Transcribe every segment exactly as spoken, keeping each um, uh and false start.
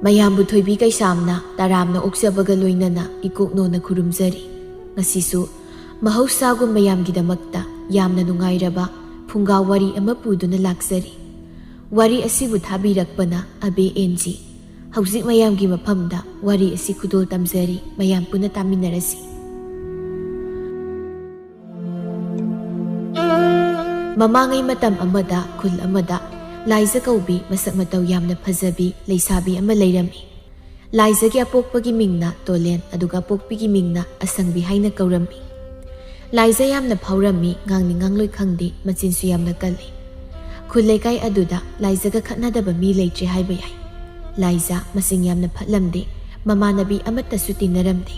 ꯃꯌꯥꯝꯕꯨ ꯊꯣꯏꯕꯤ ꯀꯩꯁꯥꯝꯅ ꯇꯔꯥꯝꯅ ꯑꯣꯛꯆꯕꯒ ꯂꯣꯏꯅꯅ ꯏꯀꯣꯛꯅꯣꯅ ꯈꯨꯔꯨꯝꯖꯔꯤ꯫ ꯉꯁꯤꯁꯨ ꯃꯍꯧꯁꯥꯒꯨꯝ ꯃꯌꯥꯝꯒꯤꯗꯃꯛꯇ ꯌꯥꯝꯅ ꯅꯨꯡꯉꯥꯏꯔꯕ ꯐꯨꯡꯒꯥ ꯋꯥꯔꯤ ꯑꯃ ꯄꯨꯗꯨꯅ ꯂꯥꯛꯆꯔꯤ꯫ ꯋꯥꯔꯤ ꯑꯁꯤꯕꯨ ꯊꯥꯕꯤꯔꯛꯄꯅ ꯑꯕꯦ ꯑꯦꯟ ꯖꯤ꯫ ꯍꯧꯖꯤꯛ ꯃꯌꯥꯝꯒꯤ ꯃꯐꯝꯗ ꯋꯥꯔꯤ ꯑꯁꯤ ꯈꯨꯗꯣꯜ ꯇꯝꯖꯔꯤ, ꯃꯌꯥꯝ ꯄꯨꯟꯅ ꯇꯥꯃꯤꯟꯅꯔꯁꯤ꯫ ꯃꯃꯥꯡꯉꯩ ꯃꯇꯝ ꯑꯃꯗ ꯈꯨꯜ ꯑꯃꯗ ꯂꯥꯏꯖ ꯀꯧꯕꯤ ꯃꯁꯛ ꯃꯇꯧ ꯌꯥꯝꯅ ꯐꯖꯕꯤ ꯂꯩꯁꯥꯕꯤ ꯑꯃ ꯂꯩꯔꯝꯃꯤ꯫ ꯂꯥꯏꯖꯒꯤ ꯑꯄꯣꯛꯄꯒꯤ ꯃꯤꯡꯅ ꯇꯣꯂꯦꯟ, ꯑꯗꯨꯒ ꯑꯄꯣꯛꯄꯤꯒꯤ ꯃꯤꯡꯅ ꯑꯁꯪꯕꯤ ꯍꯥꯏꯅ ꯀꯧꯔꯝꯃꯤ꯫ ꯂꯥꯏꯖ ꯌꯥꯝꯅ ꯐꯥꯎꯔꯝꯃꯤ, ꯉꯥꯡꯅꯤ ꯉꯥꯡꯂꯣꯏ ꯈꯪꯗꯦ, ꯃꯆꯤꯟꯁꯨ ꯌꯥꯝꯅ ꯀꯜꯂꯤ꯫ ꯈꯨꯜ ꯂꯩꯀꯥꯏ ꯑꯗꯨꯗ ꯂꯥꯏꯖꯒ ꯈꯠꯅꯗꯕ ꯃꯤ ꯂꯩꯇ꯭ꯔꯦ ꯍꯥꯏꯕ ꯌꯥꯏ꯫ ꯂꯥꯏꯖ ꯃꯁꯤꯡ ꯌꯥꯝꯅ ꯐꯠꯂꯝꯗꯦ, ꯃꯃꯥꯟꯅꯕꯤ ꯑꯃꯠꯇꯁꯨ ꯇꯤꯟꯅꯔꯝꯗꯦ꯫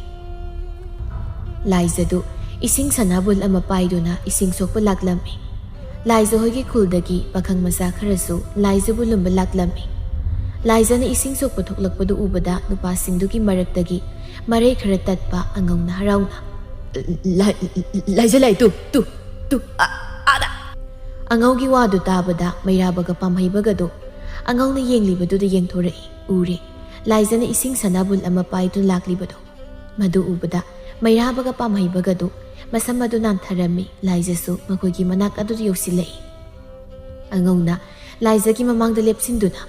ꯂꯥꯏꯖꯗꯨ ꯏꯁꯤꯡ ꯁꯅꯥꯕꯨꯜ ꯑꯃ ꯄꯥꯏꯗꯨꯅ ꯏꯁꯤꯡ ꯁꯣꯛꯄ ꯂꯥꯛꯂꯝꯃꯤ꯫ ꯂꯥꯏꯖ ꯍꯣꯏꯒꯤ ꯈꯨꯜꯗꯒꯤ ꯄꯥꯈꯪ ꯃꯆꯥ ꯈꯔꯁꯨ ꯂꯥꯏꯖꯕꯨ ꯂꯨꯝꯕ ꯂꯥꯛꯂꯝꯃꯤ꯫ ꯂꯥꯏꯖꯅ ꯏꯁꯤꯡ ꯁꯣꯛꯄ ꯊꯣꯛꯂꯛꯄꯗꯨ ꯎꯕꯗ ꯅꯨꯄꯥꯁꯤꯡꯗꯨꯒꯤ ꯃꯔꯛꯇꯒꯤ ꯃꯔꯩ ꯈꯔ ꯇꯠꯄ ꯑꯉꯧꯅ ꯍꯔꯥꯎꯅ, "ꯂꯥꯏ-, ꯂꯥꯏꯖ ꯂꯥꯏ, ꯇꯨ, ꯇꯨ, ꯇꯨ, ꯑ-, ꯑꯥꯗ!" ꯑꯉꯧꯒꯤ ꯋꯥꯗꯨ ꯇꯥꯕꯗ ꯃꯩꯔꯥꯕꯒ ꯄꯥꯝꯍꯩꯕꯒꯗꯨ ꯑꯉꯧꯅ ꯌꯦꯡꯂꯤꯕꯗꯨꯗ ꯌꯦꯡꯊꯣꯔꯛꯏ꯫ ꯎꯔꯦ, ꯂꯥꯏꯖꯅ ꯏꯁꯤꯡ ꯁꯅꯥꯕꯨꯜ ꯑꯃ ꯄꯥꯏꯗꯨꯅ ꯂꯥꯛꯂꯤꯕꯗꯣ꯫ ꯃꯗꯨ ꯎꯕꯗ ꯃꯩꯔꯥꯕꯒ ꯄꯥꯝꯍꯩꯕꯒꯗꯨ ꯃꯁꯝ ꯑꯗꯨ ꯅꯥꯟꯊꯔꯝꯃꯤ꯫ ꯂꯥꯏꯖꯁꯨ ꯃꯈꯣꯏꯒꯤ ꯃꯅꯥꯛ ꯑꯗꯨꯗ ꯌꯧꯁꯤꯜꯂꯛꯏ꯫ ꯑꯉꯧꯅ ꯂꯥꯏꯖꯒꯤ ꯃꯃꯥꯡꯗ ꯂꯦꯞꯁꯤꯟꯗꯨꯅ,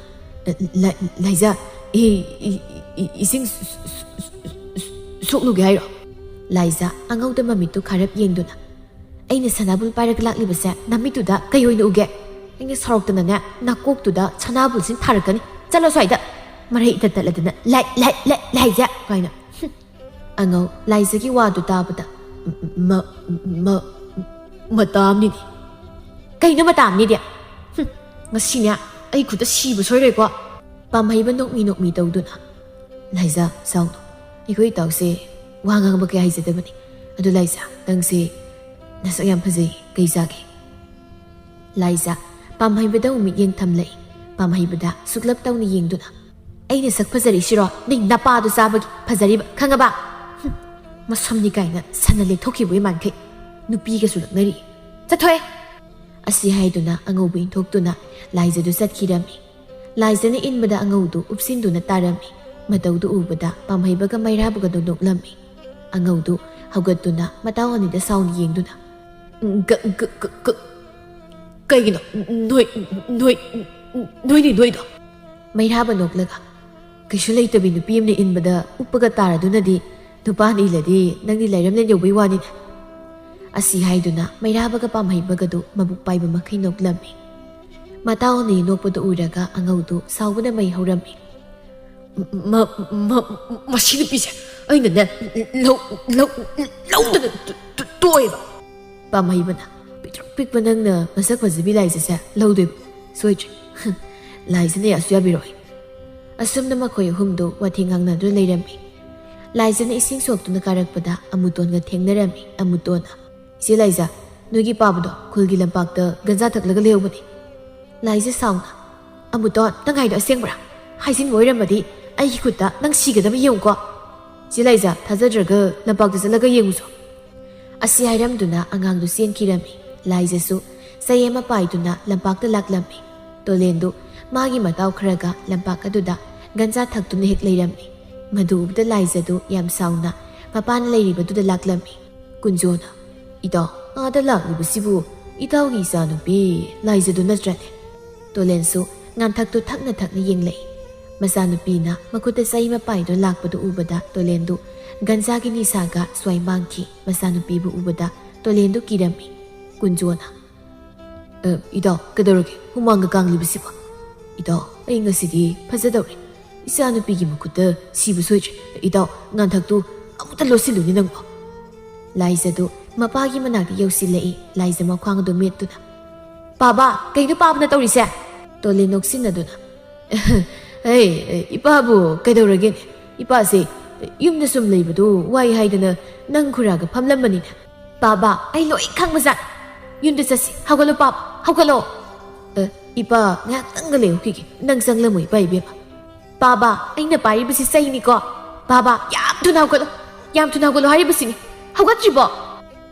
"ꯂꯥꯏ-, ꯂꯥꯏꯖ, ꯏ-, ꯏ-, ꯏ-, ꯏꯁꯤꯡ ꯁ-, ꯁ-, ꯁ-, ꯁ-, ꯁꯣꯛꯂꯨꯒꯦ ꯍꯥꯏꯔꯣ?" ꯂꯥꯏꯖ ꯑꯉꯧꯗ ꯃꯃꯤꯠꯇꯨ ꯈꯥꯔꯞ ꯌꯦꯡꯗꯨꯅ, "ꯑꯩꯅ ꯁꯅꯥꯕꯨꯜ ꯄꯥꯏꯔꯒ ꯂꯥꯛꯂꯤꯕꯁꯦ ꯅꯃꯤꯠꯇꯨꯗ ꯀꯩ ꯑꯣꯏꯅ ꯎꯒꯦ? ꯑꯩꯅ ꯁꯥꯎꯔꯛꯇꯅꯅꯦ, ꯅꯀꯣꯛꯇꯨꯗ ꯁꯅꯥꯕꯨꯜꯁꯤꯡ ꯊꯥꯔꯛꯀꯅꯤ꯫ ꯆꯠꯂꯣ ꯁ꯭ꯋꯥꯏꯗ꯫ ꯃꯔꯩ ꯏꯇꯠ ꯇꯠꯂꯗꯅ ꯂꯥꯏ, ꯂꯥꯏ, ꯂꯥꯏ, ꯂꯥꯏꯖ ꯀꯥꯏꯅ꯫ ꯍꯨꯝ!" ꯑꯉꯧ ꯂꯥꯏꯖꯒꯤ ꯋꯥꯗꯨ ꯇꯥꯕꯗ, "ꯃ-, ꯃ-, ꯃꯇꯥꯝꯅꯤꯅꯦ꯫ ꯀꯩꯅꯣ ꯃꯇꯥꯝꯅꯤꯗꯤ? ꯍꯨꯝ, ꯉꯁꯤꯅꯦ ꯑꯩ ꯈꯨꯠꯇ ꯁꯤꯕ ꯁꯣꯏꯔꯣꯏꯀꯣ?" ꯄꯥꯝꯍꯩꯕ ꯅꯣꯛꯃꯤ ꯅꯣꯛꯃꯤ ꯇꯧꯗꯨꯅ, "ꯂꯥꯏꯖ, ꯁꯥꯎꯅꯨ꯫ ꯑꯩꯈꯣꯏ ꯏꯇꯥꯎꯁꯦ ꯋꯥ ꯉꯥꯡꯕ ꯀꯌꯥ ꯍꯩꯖꯗꯕꯅꯤ꯫ ꯑꯗꯨ ꯂꯥꯏꯖ, ꯅꯪꯁꯦ ꯅꯁꯛ ꯌꯥꯝ ꯐꯖꯩ꯫ ꯀꯩ ꯆꯥꯒꯦ?" ꯂꯥꯏꯖ ꯄꯥꯝꯍꯩꯕꯗ ꯑꯃꯨꯛ ꯃꯤꯠꯌꯦꯡ ꯊꯝꯂꯛꯏ꯫ ꯄꯥꯝꯍꯩꯕꯗ ꯁꯨꯛꯂꯞ ꯇꯧꯅ ꯌꯦꯡꯗꯨꯅ, "ꯑꯩꯅ ꯁꯛ ꯐꯖꯔꯤꯁꯤꯔꯣ? ꯅꯪ ꯅꯄꯥꯗꯣ ꯆꯥꯕꯒꯤ ꯐꯖꯔꯤꯕ, ꯈꯪꯉꯕ? ꯍꯨꯝ, ꯃꯁꯝꯅꯤ ꯀꯥꯏꯅ ꯁꯟꯅ ꯂꯦꯛꯊꯣꯛꯈꯤꯕꯒꯤ ꯃꯥꯟꯈꯩ꯫ ꯅꯨꯄꯤꯒꯁꯨ ꯂꯛꯅꯔꯤ꯫ ꯆꯠꯊꯣꯛꯑꯦ!" ꯑꯁꯤ ꯍꯥꯏꯗꯨꯅ ꯑꯉꯧꯕ ꯏꯟꯊꯣꯛꯇꯨꯅ ꯂꯥꯏꯖꯗꯨ ꯆꯠꯈꯤꯔꯝꯃꯤ꯫ ꯂꯥꯏꯖꯅ ꯏꯟꯕꯗ ꯑꯉꯧꯗꯨ ꯎꯞꯁꯤꯟꯗꯨꯅ ꯇꯥꯔꯝꯃꯤ꯫ ꯃꯇꯧꯗꯨ ꯎꯕꯗ ꯄꯥꯝꯍꯩꯕꯒ ꯃꯩꯔꯥꯕꯒꯗꯨ ꯅꯣꯛꯂꯝꯃꯤ꯫ ꯑꯉꯧꯗꯨ ꯍꯧꯒꯠꯇꯨꯅ ꯃꯇꯥꯎ ꯑꯅꯤꯗ ꯁꯥꯎꯅ ꯌꯦꯡꯗꯨꯅ, "ꯎꯝ, ꯀ-, ꯀ-, ꯀ-, ꯀ-, ꯀꯩꯒꯤꯅꯣ? ꯅꯣꯏ, ꯅꯣꯏ, ꯅꯣꯏꯅꯤ ꯅꯣꯏꯗꯣ?" ꯃꯩꯔꯥꯕ ꯅꯣꯛꯂꯒ, "ꯀꯩꯁꯨ ꯂꯩꯇꯕꯤ ꯅꯨꯄꯤ ꯑꯃꯅ ꯏꯟꯕꯗ ꯎꯞꯄꯒ ꯇꯥꯔꯗꯨꯅꯗꯤ ꯅꯨꯄꯥꯅ ꯏꯜꯂꯗꯤ ꯅꯪꯗꯤ ꯂꯥꯏꯔꯝꯂꯦꯟ ꯌꯧꯕꯩ ꯋꯥꯅꯤꯅꯦ"꯫ ꯑꯁꯤ ꯍꯥꯏꯗꯨꯅ ꯃꯩꯔꯥꯕꯒ ꯄꯥꯝꯍꯩꯕꯒꯗꯨ ꯃꯕꯨꯛ ꯄꯥꯏꯕ ꯃꯈꯩ ꯅꯣꯛꯂꯝꯃꯤ꯫ ꯃꯇꯥꯎ ꯑꯅꯤ ꯅꯣꯛꯄꯗꯨ ꯎꯔꯒ ꯑꯉꯧꯗꯨ ꯁꯥꯎꯕꯅ ꯃꯩ ꯍꯧꯔꯝꯃꯤ꯫ "ꯃ-, ꯃ-, ꯃ-, ꯃꯁꯤ ꯅꯨꯄꯤꯁꯦ ꯑꯩꯅꯅꯦ ꯂꯧ-, ꯂꯧ-, ꯂꯧꯗꯅ ꯇꯣ-, ꯇꯣ-, ꯇꯣꯛꯑꯦꯕ"꯫ ꯄꯥꯝꯍꯩꯕꯅ, "ꯄꯤꯛꯇ꯭ꯔꯨꯛ ꯄꯤꯛꯄ ꯅꯪꯅ ꯃꯁꯛ ꯐꯖꯕꯤ ꯂꯥꯏꯖꯁꯦ ꯂꯧꯗꯣꯏꯕ? ꯁꯣꯏꯗ꯭ꯔꯦ꯫ ꯂꯥꯏꯖꯅ ꯌꯥꯁꯨ ꯌꯥꯕꯤꯔꯣꯏ"꯫ ꯑꯁꯨꯝꯅ ꯃꯈꯣꯏ ꯑꯍꯨꯝꯗꯨ ꯋꯥꯊꯤ ꯉꯥꯡꯅꯗꯨꯅ ꯂꯩꯔꯝꯃꯤ꯫ ꯂꯥꯏꯖꯅ ꯏꯁꯤꯡ ꯁꯣꯛꯇꯨꯅ ꯀꯥꯔꯛꯄꯗ ꯑꯃꯨꯇꯣꯟꯒ ꯊꯦꯡꯅꯔꯝꯃꯤ꯫ ꯑꯃꯨꯇꯣꯟꯅ, "ꯏꯆꯦ ꯂꯥꯏꯖ, ꯅꯣꯏꯒꯤ ꯄꯥꯕꯗꯣ ꯈꯨꯜꯒꯤ ꯂꯝꯄꯥꯛꯇ ꯒꯟꯖꯥ ꯊꯛꯂꯒ ꯂꯩꯍꯧꯕꯅꯤ"꯫ ꯂꯥꯏꯖ ꯁꯥꯎꯅ, "ꯑꯃꯨꯇꯣꯟ, ꯅꯪ ꯍꯥꯏꯗꯣ ꯑꯁꯦꯡꯕ꯭ꯔꯥ? ꯍꯥꯏꯖꯤꯟꯕ ꯑꯣꯏꯔꯝꯃꯗꯤ ꯑꯩꯒꯤ ꯈꯨꯠꯇ ꯅꯪ ꯁꯤꯒꯗꯕ ꯌꯦꯡꯉꯨꯀꯣ꯫ ꯏꯆꯦ ꯂꯥꯏꯖ, ꯊꯥꯖꯗ꯭ꯔꯒ ꯂꯝꯄꯥꯛꯇ ꯆꯠꯂꯒ ꯌꯦꯡꯉꯨꯁꯣ"꯫ ꯑꯁꯤ ꯍꯥꯏꯔꯝꯗꯨꯅ ꯑꯉꯥꯡꯗꯨ ꯆꯦꯟꯈꯤꯔꯝꯃꯤ꯫ ꯂꯥꯏꯖꯁꯨ ꯆꯩ ꯑꯃ ꯄꯥꯏꯗꯨꯅ ꯂꯝꯄꯥꯛꯇ ꯂꯥꯛꯂꯝꯃꯤ꯫ ꯇꯣꯂꯦꯟꯗꯨ ꯃꯥꯒꯤ ꯃꯇꯥꯎ ꯈꯔꯒ ꯂꯝꯄꯥꯛ ꯑꯗꯨꯗ ꯒꯟꯖꯥ ꯊꯛꯇꯨꯅ ꯍꯦꯛ ꯂꯩꯔꯝꯃꯤ꯫ ꯃꯗꯨ ꯎꯕꯗ ꯂꯥꯏꯖꯗꯨ ꯌꯥꯝ ꯁꯥꯎꯅ ꯃꯄꯥꯅ ꯂꯩꯔꯤꯕꯗꯨꯗ ꯂꯥꯛꯂꯝꯃꯤ꯫ ꯀꯨꯟꯖꯣꯅ, "ꯏꯇꯥꯎ, ꯑꯥꯗ ꯂꯥꯛꯂꯤꯕꯁꯤꯕꯨ ꯏꯇꯥꯎꯒꯤ ꯏꯆꯥꯅꯨꯄꯤ ꯂꯥꯏꯖꯗꯨ ꯅꯠꯇ꯭ꯔꯅꯦ?" ꯇꯣꯂꯦꯟꯁꯨ ꯉꯥꯟꯊꯛꯇꯨ ꯊꯛꯅ ꯊꯛꯅ ꯌꯦꯡꯂꯛꯏ꯫ ꯃꯆꯥꯅꯨꯄꯤꯅ ꯃꯈꯨꯠꯇ ꯆꯩ ꯑꯃ ꯄꯥꯏꯗꯨꯅ ꯂꯥꯛꯄꯗꯨ ꯎꯕꯗ ꯇꯣꯂꯦꯟꯗꯨ ꯒꯟꯖꯥꯒꯤ ꯅꯤꯁꯥꯒ ꯁ꯭ꯋꯥꯏ ꯃꯥꯡꯈꯤ꯫ ꯃꯆꯥꯅꯨꯄꯤꯕꯨ ꯎꯕꯗ ꯇꯣꯂꯦꯟꯗꯨ ꯀꯤꯔꯝꯃꯤ꯫ ꯀꯨꯟꯖꯣꯅ, "ꯑ, ꯏꯇꯥꯎ, ꯀꯩꯗꯧꯔꯒꯦ? ꯍꯨꯃꯥꯡꯒ ꯀꯥꯡꯂꯤꯕꯁꯤꯕꯣ? ꯏꯇꯥꯎ, ꯑꯩ ꯉꯁꯤꯗꯤ ꯐꯖꯗꯧꯔꯦ꯫ ꯏꯆꯥꯅꯨꯄꯤꯒꯤ ꯃꯈꯨꯠꯇ ꯁꯤꯕ ꯁꯣꯏꯗ꯭ꯔꯦ꯫ ꯏꯇꯥꯎ, ꯉꯥꯟꯊꯛꯇꯨ ꯑꯃꯨꯛꯇ ꯂꯣꯠꯁꯤꯜꯂꯨꯅꯦ ꯅꯪꯕꯣ"꯫ ꯂꯥꯏꯖꯗꯨ ꯃꯄꯥꯒꯤ ꯃꯅꯥꯛꯇ ꯌꯧꯁꯤꯜꯂꯛꯏ꯫ ꯂꯥꯏꯖ ꯃꯈ꯭ꯋꯥꯡ ꯑꯗꯨ ꯃꯦꯠꯇꯨꯅ, "ꯄꯥꯕ, ꯀꯩꯅꯣ ꯄꯥꯕꯅ ꯇꯧꯔꯤꯁꯦ?" ꯇꯣꯂꯦꯟ ꯅꯣꯛꯁꯤꯟꯅꯗꯨꯅ, "ꯑꯦ, ꯏꯄꯥꯕꯨ ꯀꯩꯗꯧꯔꯒꯦꯅꯦ? ꯏꯄꯥꯁꯦ ꯌꯨꯝꯗ ꯁꯨꯝ ꯂꯩꯕꯗꯨ ꯋꯥꯏ ꯍꯥꯏꯗꯅ ꯅꯪ ꯈꯨꯔꯥꯒ ꯐꯝꯂꯝꯕꯅꯤꯅꯦ"꯫ "ꯄꯥꯕ, ꯑꯩ ꯂꯣꯏ ꯈꯪꯕꯖꯥꯠ꯫ ꯌꯨꯝꯗ ꯆꯠꯁꯤ꯫ ꯍꯧꯒꯠꯂꯣ ꯄꯥꯕ, ꯍꯧꯒꯠꯂꯣ"꯫ "ꯑ, ꯏꯄꯥ, ꯉꯥꯏꯍꯥꯛꯇꯪꯒ ꯂꯩꯍꯧꯈꯤꯒꯦ꯫ ꯅꯪ ꯆꯪꯂꯝꯃꯣ ꯏꯄꯥ ꯏꯕꯦꯝꯃ"꯫ "ꯄꯥꯕ, ꯑꯩꯅ ꯄꯥꯏꯔꯤꯕꯁꯤ ꯆꯩꯅꯤꯀꯣ꯫ ꯄꯥꯕ, ꯌꯥꯝ ꯊꯨꯅ ꯍꯧꯒꯠꯂꯣ꯫ ꯌꯥꯝ ꯊꯨꯅ ꯍꯧꯒꯠꯂꯣ ꯍꯥꯏꯔꯤꯕꯁꯤꯅꯤ꯫ ꯍꯧꯒꯠꯇ꯭ꯔꯤꯕꯣ?"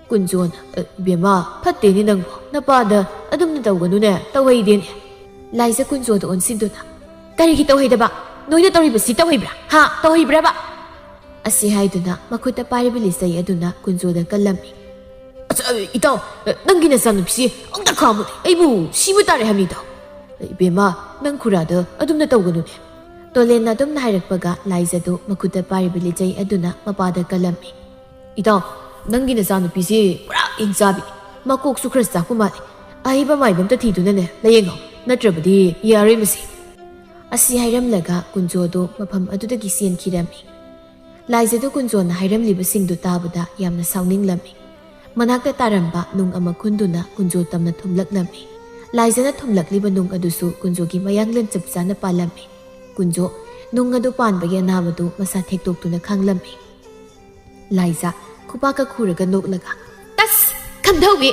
ꯀꯨꯟꯖꯣꯟ, "ꯑ, ꯏꯕꯦꯝꯃ, ꯐꯠꯇꯦꯅꯦ ꯅꯪꯕꯣ꯫ ꯅꯄꯥꯗ ꯑꯗꯨꯝꯅ ꯇꯧꯒꯅꯨꯅꯦ, ꯇꯧꯍꯩꯗꯦꯅꯦ"꯫ ꯂꯥꯏꯖ ꯀꯨꯟꯖꯣꯗ ꯑꯣꯟꯁꯤꯟꯗꯨꯅ, "ꯀꯔꯤꯒꯤ ꯇꯧꯍꯩꯗꯕ? ꯅꯣꯏꯅ ꯇꯧꯔꯤꯕꯁꯤ ꯇꯧꯍꯩꯕ꯭ꯔꯥ? ꯍꯥ? ꯇꯧꯍꯩꯕ꯭ꯔꯕ?" ꯑꯁꯤ ꯍꯥꯏꯗꯨꯅ ꯃꯈꯨꯠꯇ ꯄꯥꯏꯔꯤꯕ ꯂꯤꯆꯩ ꯑꯗꯨꯅ ꯀꯨꯟꯖꯣꯗ ꯀꯜꯂꯝꯃꯤ꯫ "ꯑꯁ, ꯑ, ꯏꯇꯥꯎ, ꯑ, ꯅꯪꯒꯤ ꯅꯆꯥꯅꯨꯄꯤꯁꯤ ꯑꯝꯇ ꯈꯥꯝꯃꯨꯅꯦ, ꯑꯩꯕꯨ ꯁꯤꯕ ꯇꯥꯔꯦ ꯍꯥꯏꯕꯅꯤꯗ꯫ ꯏꯕꯦꯝꯃ, ꯅꯪ ꯈꯨꯔꯥꯗ ꯑꯗꯨꯝꯅ ꯇꯧꯒꯅꯨꯅꯦ꯫" ꯇꯣꯂꯦꯟꯅ ꯑꯗꯨꯝꯅ ꯍꯥꯏꯔꯛꯄꯒ ꯂꯥꯏꯖꯗꯨ ꯃꯈꯨꯠꯇ ꯄꯥꯏꯔꯤꯕ ꯂꯤꯆꯩ ꯑꯗꯨꯅ ꯃꯄꯥꯗ ꯀꯜꯂꯝꯃꯤ꯫ "ꯏꯇꯥꯎ, ꯅꯪꯒꯤ ꯅꯆꯥꯅꯨꯄꯤꯁꯤ ꯄꯨꯔꯥ ꯍꯤꯡ ꯆꯥꯕꯤꯅꯤ꯫ ꯃꯀꯣꯛꯁꯨ ꯈꯔ ꯆꯥꯛꯄ ꯃꯥꯜꯂꯦ꯫ ꯑꯍꯩꯕ ꯃꯥꯏꯕ ꯑꯝꯇ ꯊꯤꯗꯨꯅꯅꯦ ꯂꯥꯌꯦꯡꯉꯣ, ꯅꯠꯇ꯭ꯔꯕꯗꯤ ꯌꯥꯔꯣꯏ ꯃꯁꯤ꯫" ꯑꯁꯤ ꯍꯥꯏꯔꯝꯂꯒ ꯀꯨꯟꯖꯣꯗꯨ ꯃꯐꯝ ꯑꯗꯨꯗꯒꯤ ꯆꯦꯟꯈꯤꯔꯝꯃꯤ꯫ ꯂꯥꯏꯖꯗꯨ ꯀꯨꯟꯖꯣꯅ ꯍꯥꯏꯔꯝꯂꯤꯕꯁꯤꯡꯗꯨ ꯇꯥꯕꯗ ꯌꯥꯝꯅ ꯁꯥꯎꯅꯤꯡꯂꯝꯃꯤ꯫ ꯃꯅꯥꯛꯇ ꯇꯥꯔꯝꯕ ꯅꯨꯡ ꯑꯃ ꯈꯨꯟꯗꯨꯅ ꯀꯨꯟꯖꯣ ꯇꯝꯅ ꯊꯨꯝꯂꯛꯂꯝꯃꯤ꯫ ꯂꯥꯏꯖꯅ ꯊꯨꯝꯂꯛꯂꯤꯕ ꯅꯨꯡ ꯑꯗꯨꯁꯨ ꯀꯨꯟꯖꯣꯒꯤ ꯃꯌꯥꯡꯂꯦꯟ ꯆꯞ ꯆꯥꯅ ꯄꯥꯜꯂꯝꯃꯤ꯫ ꯀꯨꯟꯖꯣ ꯅꯨꯡ ꯑꯗꯨ ꯄꯥꯟꯕꯒꯤ ꯑꯅꯥꯕꯗꯨ ꯃꯁꯥ ꯊꯦꯛꯇꯣꯛꯇꯨꯅ ꯈꯥꯡꯂꯝꯃꯤ꯫ ꯂꯥꯏꯖ ꯈꯨꯄꯥꯛꯀ ꯈꯨꯔꯒ ꯅꯣꯛꯂꯒ, "ꯇꯁ! ꯈꯟꯊꯧꯏ!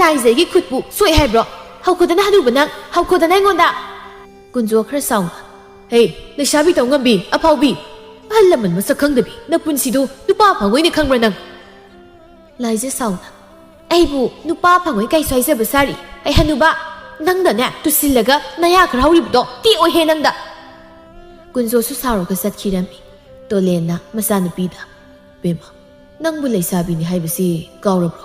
ꯂꯥꯏꯖꯒꯤ ꯈꯨꯠꯄꯨ ꯁꯣꯛꯑꯦ ꯍꯥꯏꯕ꯭ꯔꯣ? ꯍꯧꯈꯣꯗꯅ ꯍꯅꯨꯕ ꯅꯪ, ꯍꯧꯈꯣꯗꯅ ꯑꯩꯉꯣꯟꯗ!" ꯀꯨꯟꯖꯣ ꯈꯔ ꯁꯥꯎꯅ, "ꯍꯦ, ꯂꯩꯁꯥꯕꯤ ꯇꯧꯉꯝꯕꯤ, ꯑꯐꯥꯎꯕꯤ! ꯑꯍꯜ ꯂꯃꯟ ꯃꯁꯛ ꯈꯪꯗꯕꯤ, ꯅꯄꯨꯟꯁꯤꯗꯨ ꯅꯨꯄꯥ ꯐꯪꯉꯣꯏꯅ ꯈꯪꯕ꯭ꯔꯥ ꯅꯪ?" ꯂꯥꯏꯖ ꯁꯥꯎꯅ, "ꯑꯩꯕꯨ ꯅꯨꯄꯥ ꯐꯪꯉꯣꯏ ꯀꯥꯏꯁꯨ ꯍꯥꯏꯖꯕ ꯁꯥꯔꯤ꯫ ꯑꯩ ꯍꯅꯨꯕ, ꯅꯪꯗꯅꯦ ꯇꯨꯁꯤꯜꯂꯒ ꯅꯌꯥ ꯈꯔ ꯍꯧꯔꯤꯕꯗꯣ ꯇꯦꯛꯑꯣꯏꯍꯦ ꯅꯪꯗ!" ꯀꯨꯟꯖꯣꯁꯨ ꯁꯥꯎꯔꯒ ꯆꯠꯈꯤꯔꯝꯃꯤ꯫ ꯇꯣꯂꯦꯟꯅ ꯃꯆꯥꯅꯨꯄꯤꯗ, "ꯕꯦꯝꯃ, ꯅꯪꯕꯨ ꯂꯩꯁꯥꯕꯤꯅꯤ ꯍꯥꯏꯕꯁꯤ ꯀꯥꯎꯔꯕ꯭ꯔꯣ?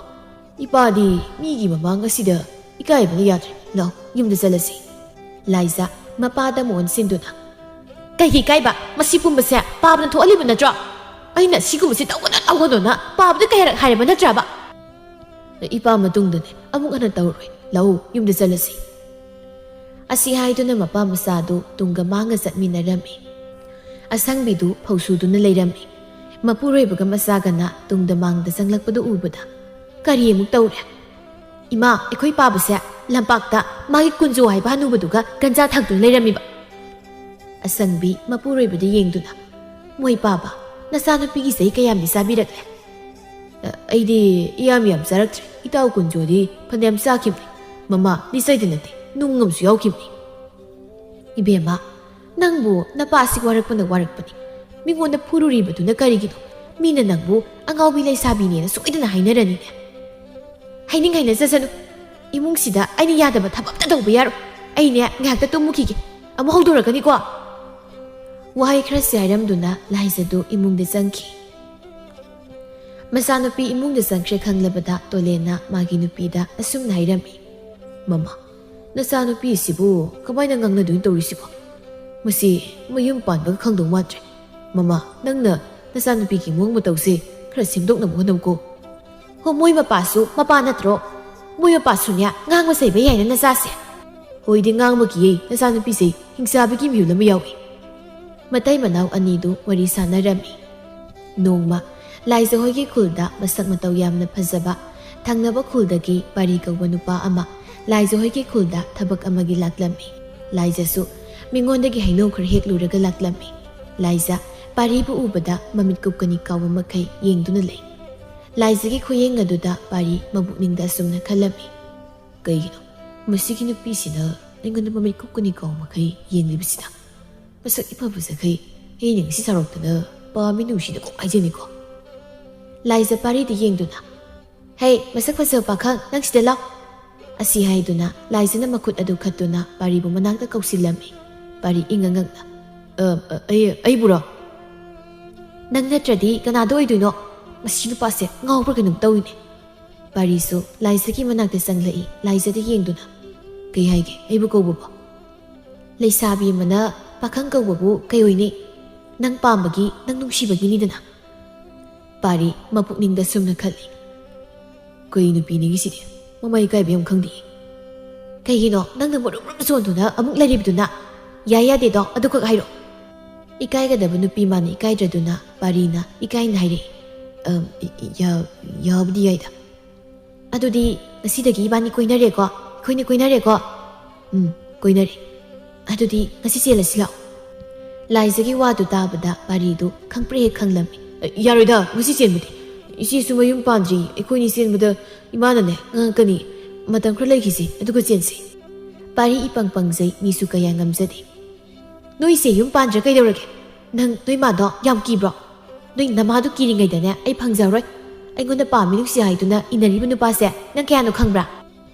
ꯏꯄꯥꯗꯤ ꯃꯤꯒꯤ ꯃꯃꯥꯡ ꯑꯁꯤꯗ ꯏꯀꯥꯏꯕꯅ ꯌꯥꯗ꯭ꯔꯦ꯫ ꯂꯥꯎ, ꯌꯨꯝꯗ ꯆꯠꯂꯁꯤ꯫" ꯂꯥꯏꯖ ꯃꯄꯥꯗ ꯑꯃꯨꯛ ꯑꯣꯟꯁꯤꯟꯗꯨꯅ, "ꯀꯩꯒꯤ ꯏꯀꯥꯏꯕ? ꯃꯁꯤ ꯄꯨꯝꯕꯁꯦ ꯄꯥꯕꯅ ꯊꯣꯛꯍꯜꯂꯤꯕ ꯅꯠꯇ꯭ꯔꯣ? ꯑꯩꯅ ꯁꯤꯒꯨꯝꯕꯁꯦ ꯇꯧꯒꯅꯨ, ꯇꯧꯒꯅꯨꯅ ꯄꯥꯕꯗ ꯀꯌꯥꯔꯛ ꯍꯥꯏꯔꯕ ꯅꯠꯇ꯭ꯔꯕ?" "ꯏꯄꯥ ꯃꯇꯨꯡꯗꯅꯦ ꯑꯃꯨꯛ ꯍꯟꯅ ꯇꯧꯔꯣꯏ꯫ ꯂꯥꯛꯎ, ꯌꯨꯝꯗ ꯆꯠꯂꯁꯤ꯫" ꯑꯁꯤ ꯍꯥꯏꯗꯨꯅ ꯃꯄꯥ ꯃꯆꯥꯗꯨ ꯇꯨꯡꯒ ꯃꯥꯡꯒ ꯆꯠꯃꯤꯟꯅꯔꯝꯃꯤ꯫ ꯑꯁꯪꯕꯤꯗꯨ ꯐꯧ ꯁꯨꯗꯨꯅ ꯂꯩꯔꯝꯃꯤ꯫ ꯃꯄꯨꯔꯣꯏꯕꯒ ꯃꯆꯥꯒꯅ ꯇꯨꯡꯗ ꯃꯥꯡꯗ ꯆꯪꯂꯛꯄꯗꯨ ꯎꯕꯗ, "ꯀꯔꯤ ꯑꯃꯨꯛ ꯇꯧꯔꯦ? ꯏꯃꯥ, ꯑꯩꯈꯣꯏ ꯄꯥꯕꯁꯦ ꯂꯝꯄꯥꯛꯇ ꯃꯥꯒꯤ ꯀꯨꯟꯖꯣ ꯍꯥꯏꯕ ꯍꯅꯨꯕꯗꯨꯒ ꯒꯟꯖꯥ ꯊꯛꯇꯨꯅ ꯂꯩꯔꯝꯃꯤꯕ꯫" ꯑꯁꯪꯕꯤ ꯃꯄꯨꯔꯣꯏꯕꯗ ꯌꯦꯡꯗꯨꯅ, "ꯃꯣꯏ ꯄꯥꯕ, ꯅꯆꯥꯅꯨꯄꯤꯒꯤ ꯆꯍꯤ ꯀꯌꯥꯝꯗꯤ ꯆꯥꯕꯤꯔꯛꯂꯦ?" "ꯑ, ꯑꯩꯗꯤ ꯏꯌꯥꯝ ꯌꯥꯝ ꯆꯥꯔꯛꯇ꯭ꯔꯦ꯫ ꯏꯇꯥꯎ ꯀꯨꯟꯖꯣꯗꯤ ꯐꯅꯌꯥꯝ ꯆꯥꯈꯤꯕꯅꯤ꯫ ꯃꯃꯥ, ꯂꯤꯆꯩꯗ ꯅꯠꯇꯦ, ꯅꯨꯡ ꯑꯃꯁꯨ ꯌꯥꯎꯈꯤꯕꯅꯤ꯫" "ꯏꯕꯦꯝꯃ, ꯅꯪꯕꯨ ꯅꯄꯥꯁꯤ ꯋꯥꯔꯛꯄꯅ ꯋꯥꯔꯛꯄꯅꯤ꯫ ꯃꯤꯉꯣꯟꯗ ꯐꯨꯔꯨꯔꯤꯕꯗꯨꯅ ꯀꯔꯤꯒꯤꯅꯣ? ꯃꯤꯅ ꯅꯪꯕꯨ ꯑꯉꯥꯎꯕꯤ ꯂꯩꯁꯥꯕꯤꯅꯦꯅ ꯁꯣꯏꯗꯅ ꯍꯥꯏꯅꯔꯅꯤꯅꯦ꯫" "ꯍꯥꯏꯅꯤꯡ ꯍꯥꯏꯅꯖꯁꯅꯨ꯫ ꯏꯃꯨꯡꯁꯤꯗ ꯑꯩꯅ ꯌꯥꯗꯕ ꯊꯕꯛ ꯑꯝꯇ ꯇꯧꯕ ꯌꯥꯔꯣꯏ꯫ ꯑꯩꯅꯦ ꯉꯥꯏꯍꯥꯛꯇ ꯇꯨꯝꯃꯨꯈꯤꯒꯦ, ꯑꯃꯨꯛ ꯍꯧꯗꯣꯔꯛꯀꯅꯤꯀꯣ꯫ ꯋꯥꯍꯩ ꯈꯔꯁꯤ ꯍꯥꯏꯔꯝꯗꯨꯅ ꯂꯥꯏꯖꯗꯨ ꯏꯃꯨꯡꯗ ꯆꯪꯈꯤ꯫ ꯃꯆꯥꯅꯨꯄꯤ ꯏꯃꯨꯡꯗ ꯆꯪꯈ꯭ꯔꯦ ꯈꯪꯂꯕꯗ ꯇꯣꯂꯦꯟꯅ ꯃꯥꯒꯤ ꯅꯨꯄꯤꯗ ꯑꯁꯨꯝꯅ ꯍꯥꯏꯔꯝꯃꯤ, "ꯃꯃꯥ, ꯅꯆꯥꯅꯨꯄꯤ ꯑꯁꯤꯕꯨ ꯀꯃꯥꯏꯅ ꯉꯥꯡꯅꯗꯣꯏꯅꯣ ꯇꯧꯔꯤꯁꯤꯕꯣ? ꯃꯁꯤ ꯃꯌꯨꯝ ꯄꯥꯟꯕꯒ ꯈꯪꯗꯧ ꯃꯥꯟꯗ꯭ꯔꯦ꯫ ꯃꯃꯥ, ꯅꯪꯅ ꯅꯆꯥꯅꯨꯄꯤꯒꯤ ꯃꯑꯣꯡ ꯃꯇꯧꯁꯦ ꯈꯔ ꯁꯦꯝꯗꯣꯛꯅꯕ ꯍꯣꯠꯅꯧꯀꯣ꯫" "ꯍꯣ, ꯃꯣꯏ ꯃꯄꯥꯁꯨ ꯃꯄꯥ ꯅꯠꯇ꯭ꯔꯣ? ꯃꯣꯏ ꯃꯄꯥꯁꯨꯅꯦ ꯉꯥꯡꯕ ꯆꯩꯕ ꯌꯥꯏꯅ ꯅꯆꯥꯁꯦ꯫ ꯍꯣꯏꯗꯤ ꯉꯥꯡꯕꯒꯤꯌꯦ ꯅꯆꯥꯅꯨꯄꯤꯁꯦ ꯍꯤꯡꯆꯥꯕꯤꯒꯤ ꯃꯤꯍꯨꯜ ꯑꯃ ꯌꯥꯎꯏ꯫" ꯃꯇꯩ ꯃꯅꯥꯎ ꯑꯅꯤꯗꯨ ꯋꯥꯔꯤ ꯁꯥꯟꯅꯔꯝꯃꯤ꯫ ꯅꯣꯡꯃ ꯂꯥꯏꯖ ꯍꯣꯏꯒꯤ ꯈꯨꯜꯗ ꯃꯁꯛ ꯃꯇꯧ ꯌꯥꯝꯅ ꯐꯖꯕ ꯊꯪꯅꯕ ꯈꯨꯜꯗꯒꯤ ꯄꯥꯔꯤ ꯀꯧꯕ ꯅꯨꯄꯥ ꯑꯃ ꯂꯥꯏꯖ ꯍꯣꯏꯒꯤ ꯈꯨꯜꯗ ꯊꯕꯛ ꯑꯃꯒꯤ ꯂꯥꯛꯂꯝꯃꯤ꯫ ꯂꯥꯏꯖꯁꯨ ꯃꯤꯉꯣꯟꯗꯒꯤ ꯍꯩꯅꯧ ꯈꯔ ꯍꯦꯛꯂꯨꯔꯒ ꯂꯥꯛꯂꯝꯃꯤ꯫ ꯂꯥꯏꯖ ꯄꯥꯔꯤꯕꯨ ꯎꯕꯗ ꯃꯃꯤꯠ ꯀꯨꯞꯀꯅꯤ ꯀꯥꯎꯕ ꯃꯈꯩ ꯌꯦꯡꯗꯨꯅ ꯂꯩ꯫ ꯂꯥꯏꯖꯒꯤ ꯈꯨꯌꯦꯡ ꯑꯗꯨꯗ ꯄꯥꯔꯤ ꯃꯕꯨꯛꯅꯤꯡꯗ ꯑꯁꯨꯝꯅ ꯈꯜꯂꯝꯃꯤ, "ꯀꯩꯒꯤꯅꯣ ꯃꯁꯤꯒꯤ ꯅꯨꯄꯤꯁꯤꯅ ꯑꯩꯉꯣꯟꯗ ꯃꯃꯤꯠ ꯀꯨꯞꯀꯅꯤ ꯀꯥꯎ ꯃꯈꯩ ꯌꯦꯡꯂꯤꯕꯁꯤꯗ? ꯃꯁꯛ ꯏꯐ ꯐꯖꯈꯩ ꯑꯩꯅ ꯉꯁꯤ ꯁꯥꯎꯔꯛꯇꯅ ꯄꯥꯝꯃꯤ ꯅꯨꯡꯁꯤꯅ ꯀꯣꯛ ꯍꯥꯏꯖꯅꯤꯀꯣ?" ꯂꯥꯏꯖ ꯄꯥꯔꯤꯗ ꯌꯦꯡꯗꯨꯅ, "ꯍꯦ, ꯃꯁꯛ ꯐꯖꯕ ꯄꯥꯈꯪ, ꯅꯪ ꯁꯤꯗ ꯂꯥꯎ!" ꯑꯁꯤ ꯍꯥꯏꯗꯨꯅ ꯂꯥꯏꯖꯅ ꯃꯈꯨꯠ ꯑꯗꯨ ꯈꯠꯇꯨꯅ ꯄꯥꯔꯤꯕꯨ ꯃꯅꯥꯛꯇ ꯀꯧꯁꯤꯜꯂꯝꯃꯤ꯫ ꯄꯥꯔꯤ ꯏꯉꯛ ꯉꯛꯅ, "ꯑ, ꯑ, ꯑꯩ, ꯑꯩꯕꯨꯔꯣ? ꯅꯪ ꯅꯠꯇ꯭ꯔꯗꯤ ꯀꯅꯥꯗ ꯑꯣꯏꯗꯣꯏꯅꯣ? ꯃꯁꯤ ꯅꯨꯄꯥꯁꯦ ꯉꯥꯎꯕ꯭ꯔꯥ ꯀꯩꯅꯣꯝ ꯇꯧꯏꯅꯦ꯫" ꯄꯥꯔꯤꯁꯨ ꯂꯥꯏꯖꯒꯤ ꯃꯅꯥꯛꯇ ꯆꯪꯂꯛꯏ꯫ ꯂꯥꯏꯖꯗ ꯌꯦꯡꯗꯨꯅ, "ꯀꯩ ꯍꯥꯏꯒꯦ? ꯑꯩꯕꯨ ꯀꯧꯕꯕꯣ?" "ꯂꯩꯁꯥꯕꯤ ꯑꯃꯅ ꯄꯥꯈꯪ ꯀꯧꯕꯕꯨ ꯀꯩ ꯑꯣꯏꯅꯤ? ꯅꯪ ꯄꯥꯝꯕꯒꯤ, ꯅꯪ ꯅꯨꯡꯁꯤꯕꯒꯤꯅꯤꯗꯅ꯫" ꯄꯥꯔꯤ ꯃꯄꯨꯛꯅꯤꯡꯗ ꯁꯨꯝꯅ ꯈꯜꯂꯤ, "ꯀꯩ ꯅꯨꯄꯤꯅꯤꯒꯤ ꯁꯤꯗꯤ? ꯃꯃꯥ ꯏꯀꯥꯏꯕ ꯌꯥꯝ ꯈꯪꯗꯦ꯫ ꯀꯩꯒꯤꯅꯣ ꯅꯪꯅ ꯃꯔꯨꯝ ꯃꯔꯨꯝ ꯁꯣꯟꯗꯨꯅ ꯑꯃꯨꯛ ꯂꯩꯔꯤꯕꯗꯨꯅ? ꯌꯥꯏ ꯌꯥꯗꯦꯗꯣ ꯑꯗꯨꯈꯛ ꯍꯥꯏꯔꯣ꯫" ꯏꯀꯥꯏꯒꯗꯕ ꯅꯨꯄꯤ ꯃꯥꯅ ꯏꯀꯥꯏꯗ꯭ꯔꯗꯨꯅ ꯄꯥꯔꯤꯅ ꯏꯀꯥꯏꯅ ꯍꯥꯏꯔꯛꯏ, "ꯑꯝ, ꯏ-, ꯏ-, ꯌꯥ-, ꯌꯥꯕꯨꯗꯤ ꯌꯥꯏꯗ꯫" "ꯑꯗꯨꯗꯤ ꯉꯁꯤꯗꯒꯤ ꯏꯕꯥꯅꯤ ꯀꯣꯏꯅꯔꯦꯀꯣ? ꯑꯩꯈꯣꯏꯅꯤ ꯀꯣꯏꯅꯔꯦꯀꯣ?" "ꯎꯝ, ꯀꯣꯏꯅꯔꯦ꯫" "ꯑꯗꯨꯗꯤ ꯉꯁꯤ ꯆꯦꯜꯂꯁꯤ ꯂꯥꯛꯑꯣ꯫" ꯂꯥꯏꯖꯒꯤ ꯋꯥꯗꯨ ꯇꯥꯕꯗ ꯄꯥꯔꯤꯗꯨ ꯈꯪꯄ꯭ꯔꯦꯛ ꯍꯦꯛ ꯈꯪꯂꯝꯃꯤ꯫ "ꯑ, ꯌꯥꯔꯣꯏꯗ, ꯉꯁꯤ ꯆꯦꯟꯕꯗꯤ꯫ ꯏꯆꯦꯁꯨ ꯃꯌꯨꯝ ꯄꯥꯟꯗ꯭ꯔꯤ꯫ ꯑꯩꯈꯣꯏꯅꯤ ꯆꯦꯟꯕꯗ ꯏꯃꯥꯅꯅꯦ ꯉꯥꯡꯉꯛꯀꯅꯤ꯫ ꯃꯇꯝ ꯈꯔ ꯂꯩꯈꯤꯁꯤ, ꯑꯗꯨꯒ ꯆꯦꯟꯁꯤ꯫" ꯄꯥꯔꯤ ꯏꯄꯪ ꯄꯪꯖꯩ, ꯃꯤꯁꯨ ꯀꯌꯥ ꯉꯝꯖꯗꯦ꯫ "ꯅꯣꯏꯁꯦ ꯌꯨꯝ ꯄꯥꯟꯗ꯭ꯔꯥ ꯀꯩꯗꯧꯔꯒꯦ? ꯅꯪ ꯅꯣꯏ ꯃꯥꯗꯣ ꯌꯥꯝ ꯀꯤꯕ꯭ꯔꯣ? ꯅꯣꯏ ꯅꯃꯥꯗꯣ ꯀꯤꯔꯤꯉꯩꯗꯅꯦ ꯑꯩ ꯐꯪꯖꯔꯣꯏ꯫ ꯑꯩꯉꯣꯟꯗ ꯄꯥꯝꯃꯤ ꯅꯨꯡꯁꯤ ꯍꯥꯏꯗꯨꯅ ꯏꯟꯅꯔꯤꯕ ꯅꯨꯄꯥꯁꯦ ꯅꯪ ꯀꯌꯥꯅꯣ ꯈꯪꯕ꯭ꯔꯥ?"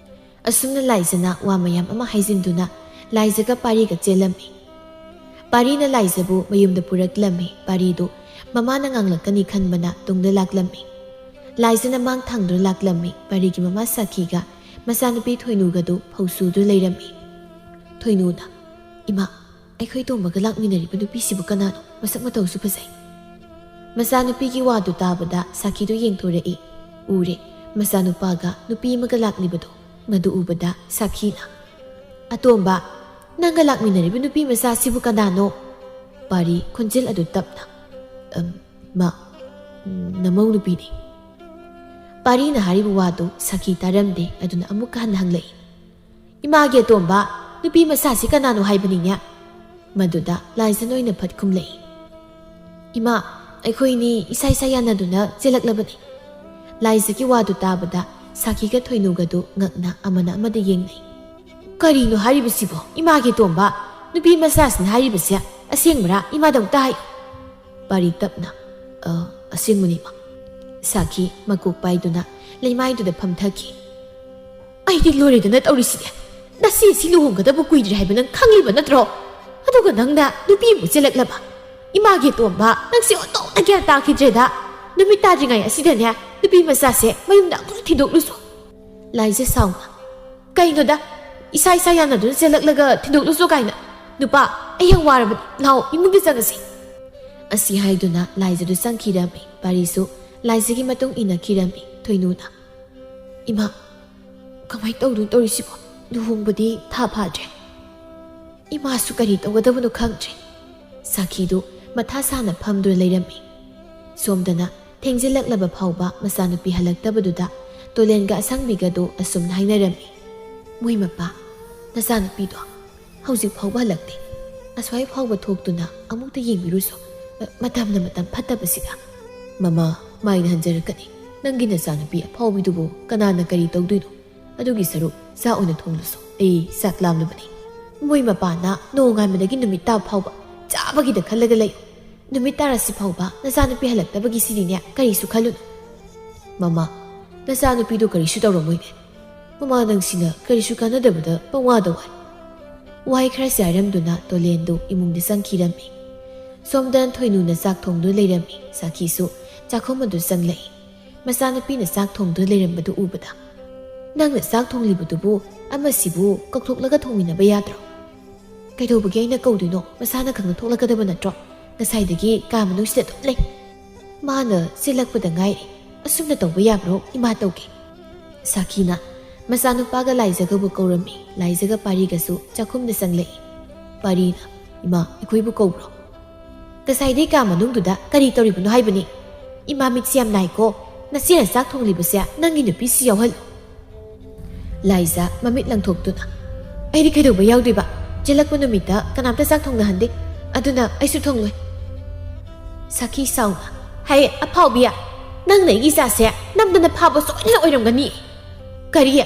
ꯑꯁꯨꯝꯅ ꯂꯥꯏꯖꯅ ꯋꯥ ꯃꯌꯥꯝ ꯑꯃ ꯍꯥꯏꯖꯤꯟꯗꯨꯅ ꯂꯥꯏꯖꯒ ꯄꯥꯔꯤꯒ ꯆꯦꯜꯂꯝꯃꯤ꯫ ꯄꯥꯔꯤꯅ ꯂꯥꯏꯖꯕꯨ ꯃꯌꯨꯝꯗ ꯄꯨꯔꯛꯂꯝꯃꯤ꯫ ꯄꯥꯔꯤꯗꯨ ꯃꯃꯥꯅ ꯉꯥꯡꯂꯛꯀꯅꯤ ꯈꯟꯕꯅ ꯇꯨꯡꯗ ꯂꯥꯛꯂꯝꯃꯤ꯫ ꯂꯥꯏꯖꯅ ꯃꯥꯡ ꯊꯥꯡꯗꯨꯅ ꯂꯥꯛꯂꯝꯃꯤ꯫ ꯄꯥꯔꯤꯒꯤ ꯃꯃꯥ ꯁꯥꯈꯤꯒ ꯃꯆꯥꯅꯨꯄꯤ ꯊꯣꯏꯅꯨꯒꯗꯨ ꯐꯧ ꯁꯨꯗꯨꯅ ꯂꯩꯔꯝꯃꯤ꯫ ꯊꯣꯏꯅꯨꯅ, "ꯏꯃꯥ, ꯑꯩꯈꯣꯏ ꯇꯣꯝꯕꯒ ꯂꯥꯛꯃꯤꯟꯅꯔꯤꯕ ꯅꯨꯄꯤꯁꯤꯕꯨ ꯀꯅꯥꯅꯣ? ꯃꯁꯛ ꯃꯇꯧꯁꯨ ꯐꯖꯩ꯫" ꯃꯆꯥꯅꯨꯄꯤꯒꯤ ꯋꯥꯗꯨ ꯇꯥꯕꯗ ꯁꯥꯈꯤꯗꯨ ꯌꯦꯡꯊꯣꯔꯛꯏ꯫ ꯎꯔꯦ, ꯃꯆꯥꯅꯨꯄꯥꯒ ꯅꯨꯄꯤ ꯑꯃꯒ ꯂꯥꯛꯂꯤꯕꯗꯣ꯫ ꯃꯗꯨ ꯎꯕꯗ ꯁꯥꯈꯤꯅ, "ꯑꯇꯣꯝꯕ, ꯅꯪꯒ ꯂꯥꯛꯃꯤꯟꯅꯔꯤꯕ ꯅꯨꯄꯤ ꯃꯆꯥꯁꯤꯕꯨ ꯀꯅꯥꯅꯣ?" ꯄꯥꯔꯤ ꯈꯣꯟꯖꯦꯜ ꯑꯗꯨ ꯇꯞꯅ, "ꯑꯝ, ꯃꯥ, ꯎꯝ, ꯅꯃꯧ ꯅꯨꯄꯤꯅꯤ꯫" ꯄꯥꯔꯤꯅ ꯍꯥꯏꯔꯤꯕ ꯋꯥꯗꯨ ꯁꯥꯈꯤ ꯇꯥꯔꯝꯗꯦ꯫ ꯑꯗꯨꯅ ꯑꯃꯨꯛꯀ ꯍꯟꯅ ꯍꯪꯂꯛꯏ, "ꯏꯃꯥꯒꯤ ꯑꯇꯣꯝꯕ, ꯅꯨꯄꯤ ꯃꯆꯥꯁꯤ ꯀꯅꯥꯅꯣ ꯍꯥꯏꯕꯅꯤꯅꯦ?" ꯃꯗꯨꯗ ꯂꯥꯏꯖꯟ ꯑꯣꯏꯅ ꯐꯠ ꯈꯨꯝꯂꯛꯏ, "ꯏꯃꯥ, ꯑꯩꯈꯣꯏꯅꯤ ꯏꯁꯥ ꯏꯁꯥ ꯌꯥꯅꯗꯨꯅ ꯆꯦꯜꯂꯛꯂꯕꯅꯤ꯫" ꯂꯥꯏꯖꯒꯤ ꯋꯥꯗꯨ ꯇꯥꯕꯗ ꯁꯥꯈꯤꯒ ꯊꯣꯏꯅꯨꯒꯗꯨ ꯉꯛꯅ ꯑꯃꯅ ꯑꯃꯗ ꯌꯦꯡꯅꯩ꯫ "ꯀꯔꯤꯅꯣ ꯍꯥꯏꯔꯤꯕꯁꯤꯕꯣ, ꯏꯃꯥꯒꯤ ꯇꯣꯝꯕ? ꯅꯨꯄꯤ ꯃꯆꯥꯁꯤꯅ ꯍꯥꯏꯔꯤꯕꯁꯦ ꯑꯁꯦꯡꯕꯔꯥ? ꯏꯃꯥꯗ ꯑꯃꯨꯛꯇ ꯍꯥꯏꯌꯨ꯫" ꯄꯥꯔꯤ ꯇꯞꯅ, "ꯑ, ꯑꯁꯦꯡꯕꯅꯤ, ꯏꯃꯥ꯫" ꯁꯥꯈꯤ ꯃꯀꯣꯛ ꯄꯥꯏꯗꯨꯅ ꯂꯩꯃꯥꯏꯗꯨꯗ ꯐꯝꯊꯈꯤ꯫ "ꯑꯩꯗꯤ ꯂꯣꯏꯔꯦꯗꯅ ꯇꯧꯔꯤꯁꯤꯗꯤ꯫ ꯅꯆꯦ ꯑꯁꯤ ꯂꯨꯍꯣꯡꯒꯗꯕ ꯀꯨꯏꯗ꯭ꯔꯦ ꯍꯥꯏꯕ ꯅꯪ ꯈꯪꯂꯤꯕ ꯅꯠꯇ꯭ꯔꯣ? ꯑꯗꯨꯒ ꯅꯪꯅ ꯅꯨꯄꯤ ꯑꯃꯨꯛ ꯆꯦꯜꯂꯛꯂꯕ? ꯏꯃꯥꯒꯤ ꯇꯣꯝꯕ, ꯅꯪꯁꯦ ꯑꯣꯟꯊꯣꯛꯅ ꯒ꯭ꯌꯥꯟ ꯇꯥꯈꯤꯗ꯭ꯔꯦꯗ꯫ ꯅꯨꯃꯤꯠ ꯇꯥꯗ꯭ꯔꯤꯉꯩ ꯑꯁꯤꯗꯅꯦ ꯅꯨꯄꯤ ꯃꯆꯥꯁꯦ ꯃꯌꯨꯝꯗ ꯑꯃꯨꯛ ꯊꯤꯟꯗꯣꯛꯂꯨꯁꯨ꯫" ꯂꯥꯏꯖ ꯁꯥꯎꯅ, "ꯀꯩꯅꯣꯗ, ꯏꯁꯥ ꯏꯁꯥ ꯌꯥꯅꯗꯨꯅ ꯆꯦꯜꯂꯛꯂꯒ ꯊꯤꯟꯗꯣꯛꯂꯨꯁꯨ ꯀꯥꯏꯅ? ꯅꯨꯄꯥ, ꯑꯩ ꯌꯥꯝ ꯋꯥꯔꯕꯅꯤ, ꯂꯥꯎ ꯏꯃꯨꯡꯗ ꯆꯪꯉꯁꯤ꯫" ꯑꯁꯤ ꯍꯥꯏꯗꯨꯅ ꯂꯥꯏꯖꯗꯨ ꯆꯪꯈꯤꯔꯝꯃꯤ꯫ ꯄꯥꯔꯤꯁꯨ ꯂꯥꯏꯖꯒꯤ ꯃꯇꯨꯡ ꯏꯟꯅꯈꯤꯔꯝꯃꯤ꯫ ꯊꯣꯏꯅꯨꯅ, "ꯏꯃꯥ, ꯀꯃꯥꯏꯅ ꯇꯧꯗꯣꯏꯅꯣ ꯇꯧꯔꯤꯁꯤꯕꯣ? ꯂꯨꯍꯣꯡꯕꯗꯤ ꯊꯥ ꯐꯥꯗ꯭ꯔꯦ꯫ ꯏꯃꯥꯁꯨ ꯀꯔꯤ ꯇꯧꯒꯗꯕꯅꯣ ꯈꯪꯗ꯭ꯔꯦ꯫" ꯁꯥꯈꯤꯗꯨ ꯃꯊꯥ ꯁꯥꯅ ꯐꯝꯗꯨꯅ ꯂꯩꯔꯝꯃꯤ꯫ ꯁꯣꯝꯗꯅ ꯊꯦꯡꯖꯤꯜꯂꯛꯂꯕ ꯐꯥꯎꯕ ꯃꯆꯥꯅꯨꯄꯤ ꯍꯜꯂꯛꯇꯕꯗꯨꯗ ꯇꯣꯂꯦꯟꯒ ꯑꯁꯪꯕꯤꯒꯗꯨ ꯑꯁꯨꯝꯅ ꯍꯥꯏꯅꯔꯝꯃꯤ, "ꯃꯣꯏ ꯃꯄꯥ, ꯅꯆꯥꯅꯨꯄꯤꯗꯣ ꯍꯧꯖꯤꯛ ꯐꯥꯎꯕ ꯍꯜꯂꯛꯇꯦ꯫ ꯑꯁ꯭ꯋꯥꯏ ꯐꯥꯎꯕ ꯊꯣꯛꯇꯨꯅ ꯑꯃꯨꯛꯇ ꯌꯦꯡꯕꯤꯔꯨꯁꯨ꯫ ꯃ-, ꯃꯇꯝꯅ ꯃꯇꯝ ꯐꯠꯇꯕꯁꯤꯒ꯫" "ꯃꯃꯥ, ꯃꯥꯏꯅ ꯍꯟꯖꯔꯛꯀꯅꯤ꯫ ꯅꯪꯒꯤ ꯅꯆꯥꯅꯨꯄꯤ ꯑꯐꯥꯎꯕꯤꯗꯨꯕꯨ ꯀꯅꯥꯅ ꯀꯔꯤ ꯇꯧꯗꯣꯏꯅꯣ? ꯑꯗꯨꯒꯤ ꯁꯔꯨꯛ ꯆꯥꯛ ꯑꯣꯏꯅ ꯊꯣꯡꯂꯨꯁꯨ꯫ ꯑꯩ ꯆꯥꯛ ꯂꯥꯝꯂꯕꯅꯤ꯫" ꯃꯣꯏ ꯃꯄꯥꯅ ꯅꯣꯡꯉꯥꯟꯕꯗꯒꯤ ꯅꯨꯃꯤꯠ ꯇꯥꯕ ꯐꯥꯎꯕ ꯆꯥꯕꯒꯤꯗ ꯈꯜꯂꯒ ꯂꯩ꯫ ꯅꯨꯃꯤꯠ ꯇꯥꯔꯁꯤ ꯐꯥꯎꯕ ꯅꯆꯥꯅꯨꯄꯤ ꯍꯜꯂꯛꯇꯕꯒꯤ ꯁꯤꯗꯤꯅꯦ ꯀꯔꯤꯁꯨ ꯈꯜꯂꯨꯅꯨ꯫ "ꯃꯃꯥ, ꯅꯆꯥꯅꯨꯄꯤꯗꯨ ꯀꯔꯤꯁꯨ ꯇꯧꯔꯝꯃꯣꯏꯅꯦ꯫ ꯃꯃꯥ ꯅꯪꯁꯤꯅ ꯀꯔꯤꯁꯨ ꯀꯥꯟꯅꯗꯕꯗ ꯄꯪꯋꯥꯗ ꯋꯥꯏ꯫ ꯋꯥꯍꯩ ꯈꯔꯁꯤ ꯍꯥꯏꯔꯝꯗꯨꯅ ꯇꯣꯂꯦꯟꯗꯨ ꯏꯃꯨꯡꯗ ꯆꯪꯈꯤꯔꯝꯃꯤ꯫ ꯁꯣꯝꯗ ꯊꯣꯏꯅꯨꯅ ꯆꯥꯛ ꯊꯣꯡꯗꯨꯅ ꯂꯩꯔꯝꯃꯤ꯫ ꯁꯥꯈꯤꯁꯨ ꯆꯥꯛꯈꯨꯝ ꯑꯗꯨ ꯆꯪꯂꯛꯏ꯫ ꯃꯆꯥꯅꯨꯄꯤꯅ ꯆꯥꯛ ꯊꯣꯡꯗꯨꯅ ꯂꯩꯔꯝꯕꯗꯨ ꯎꯕꯗ, "ꯅꯪꯅ ꯆꯥꯛ ꯊꯣꯡꯂꯤꯕꯗꯨꯕꯨ ꯑꯃꯁꯤꯕꯨ ꯀꯧꯊꯣꯛꯂꯒ ꯊꯣꯡꯃꯤꯟꯅꯕ ꯌꯥꯗ꯭ꯔꯣ? ꯀꯩꯗꯧꯕꯒꯤ ꯑꯩꯅ ꯀꯧꯗꯣꯏꯅꯣ? ꯃꯁꯥꯅ ꯈꯪꯅ ꯊꯣꯛꯂꯛꯀꯗꯕ ꯅꯠꯇ꯭ꯔꯣ? ꯉꯁꯥꯏꯗꯒꯤ ꯀꯥ ꯃꯅꯨꯡꯁꯤꯗ ꯑꯗꯨꯝ ꯂꯩ꯫ ꯃꯥꯅ ꯆꯦꯜꯂꯛꯄꯗ ꯉꯥꯏꯔꯤ꯫ ꯑꯁꯨꯝꯅ ꯇꯧꯕ ꯌꯥꯕ꯭ꯔꯣ? ꯏꯃꯥ ꯇꯧꯒꯦ꯫" ꯁꯥꯈꯤꯅ ꯃꯆꯥꯅꯨꯄꯥꯒ ꯂꯥꯏꯖꯒꯕꯨ ꯀꯧꯔꯝꯃꯤ꯫ ꯂꯥꯏꯖꯒ ꯄꯥꯔꯤꯒꯁꯨ ꯆꯥꯛꯈꯨꯝꯗ ꯆꯪꯂꯛꯏ꯫ ꯄꯥꯔꯤꯅ, "ꯏꯃꯥ, ꯑꯩꯈꯣꯏꯕꯨ ꯀꯧꯕ꯭ꯔꯣ? ꯉꯁꯥꯏꯗꯩ ꯀꯥ ꯃꯅꯨꯡꯗꯨꯗ ꯀꯔꯤ ꯇꯧꯔꯤꯕꯅꯣ ꯍꯥꯏꯕꯅꯤ? ꯏꯃꯥ ꯃꯤꯠꯁꯤ ꯌꯥꯝ ꯅꯥꯏꯀꯣ꯫ ꯅꯆꯦꯅ ꯆꯥꯛ ꯊꯣꯡꯂꯤꯕꯁꯦ ꯅꯪꯒꯤ ꯅꯨꯄꯤꯁꯤ ꯌꯥꯎꯍꯜꯂꯨ꯫" ꯂꯥꯏꯖ ꯃꯃꯤꯠ ꯂꯪꯊꯣꯛꯇꯨꯅ, "ꯑꯩꯗꯤ ꯀꯩꯗꯧꯕ ꯌꯥꯎꯗꯣꯏꯕ? ꯆꯦꯜꯂꯛꯄ ꯅꯨꯃꯤꯠꯇ ꯀꯅꯥꯝꯇ ꯆꯥꯛ ꯊꯣꯡꯅꯍꯟꯗꯦ꯫ ꯑꯗꯨꯅ ꯑꯩꯁꯨ ꯊꯣꯡꯂꯣꯏ꯫" ꯁꯥꯈꯤ ꯁꯥꯎꯅ, "ꯍꯩ ꯑꯐꯥꯎꯕꯤ, ꯅꯪꯅ ꯑꯩꯒꯤ ꯏꯆꯥꯁꯦ ꯅꯝꯗꯅ ꯐꯥꯕ ꯁꯣꯏꯗꯅ ꯑꯣꯏꯔꯝꯒꯅꯤ꯫" "ꯀꯔꯤ?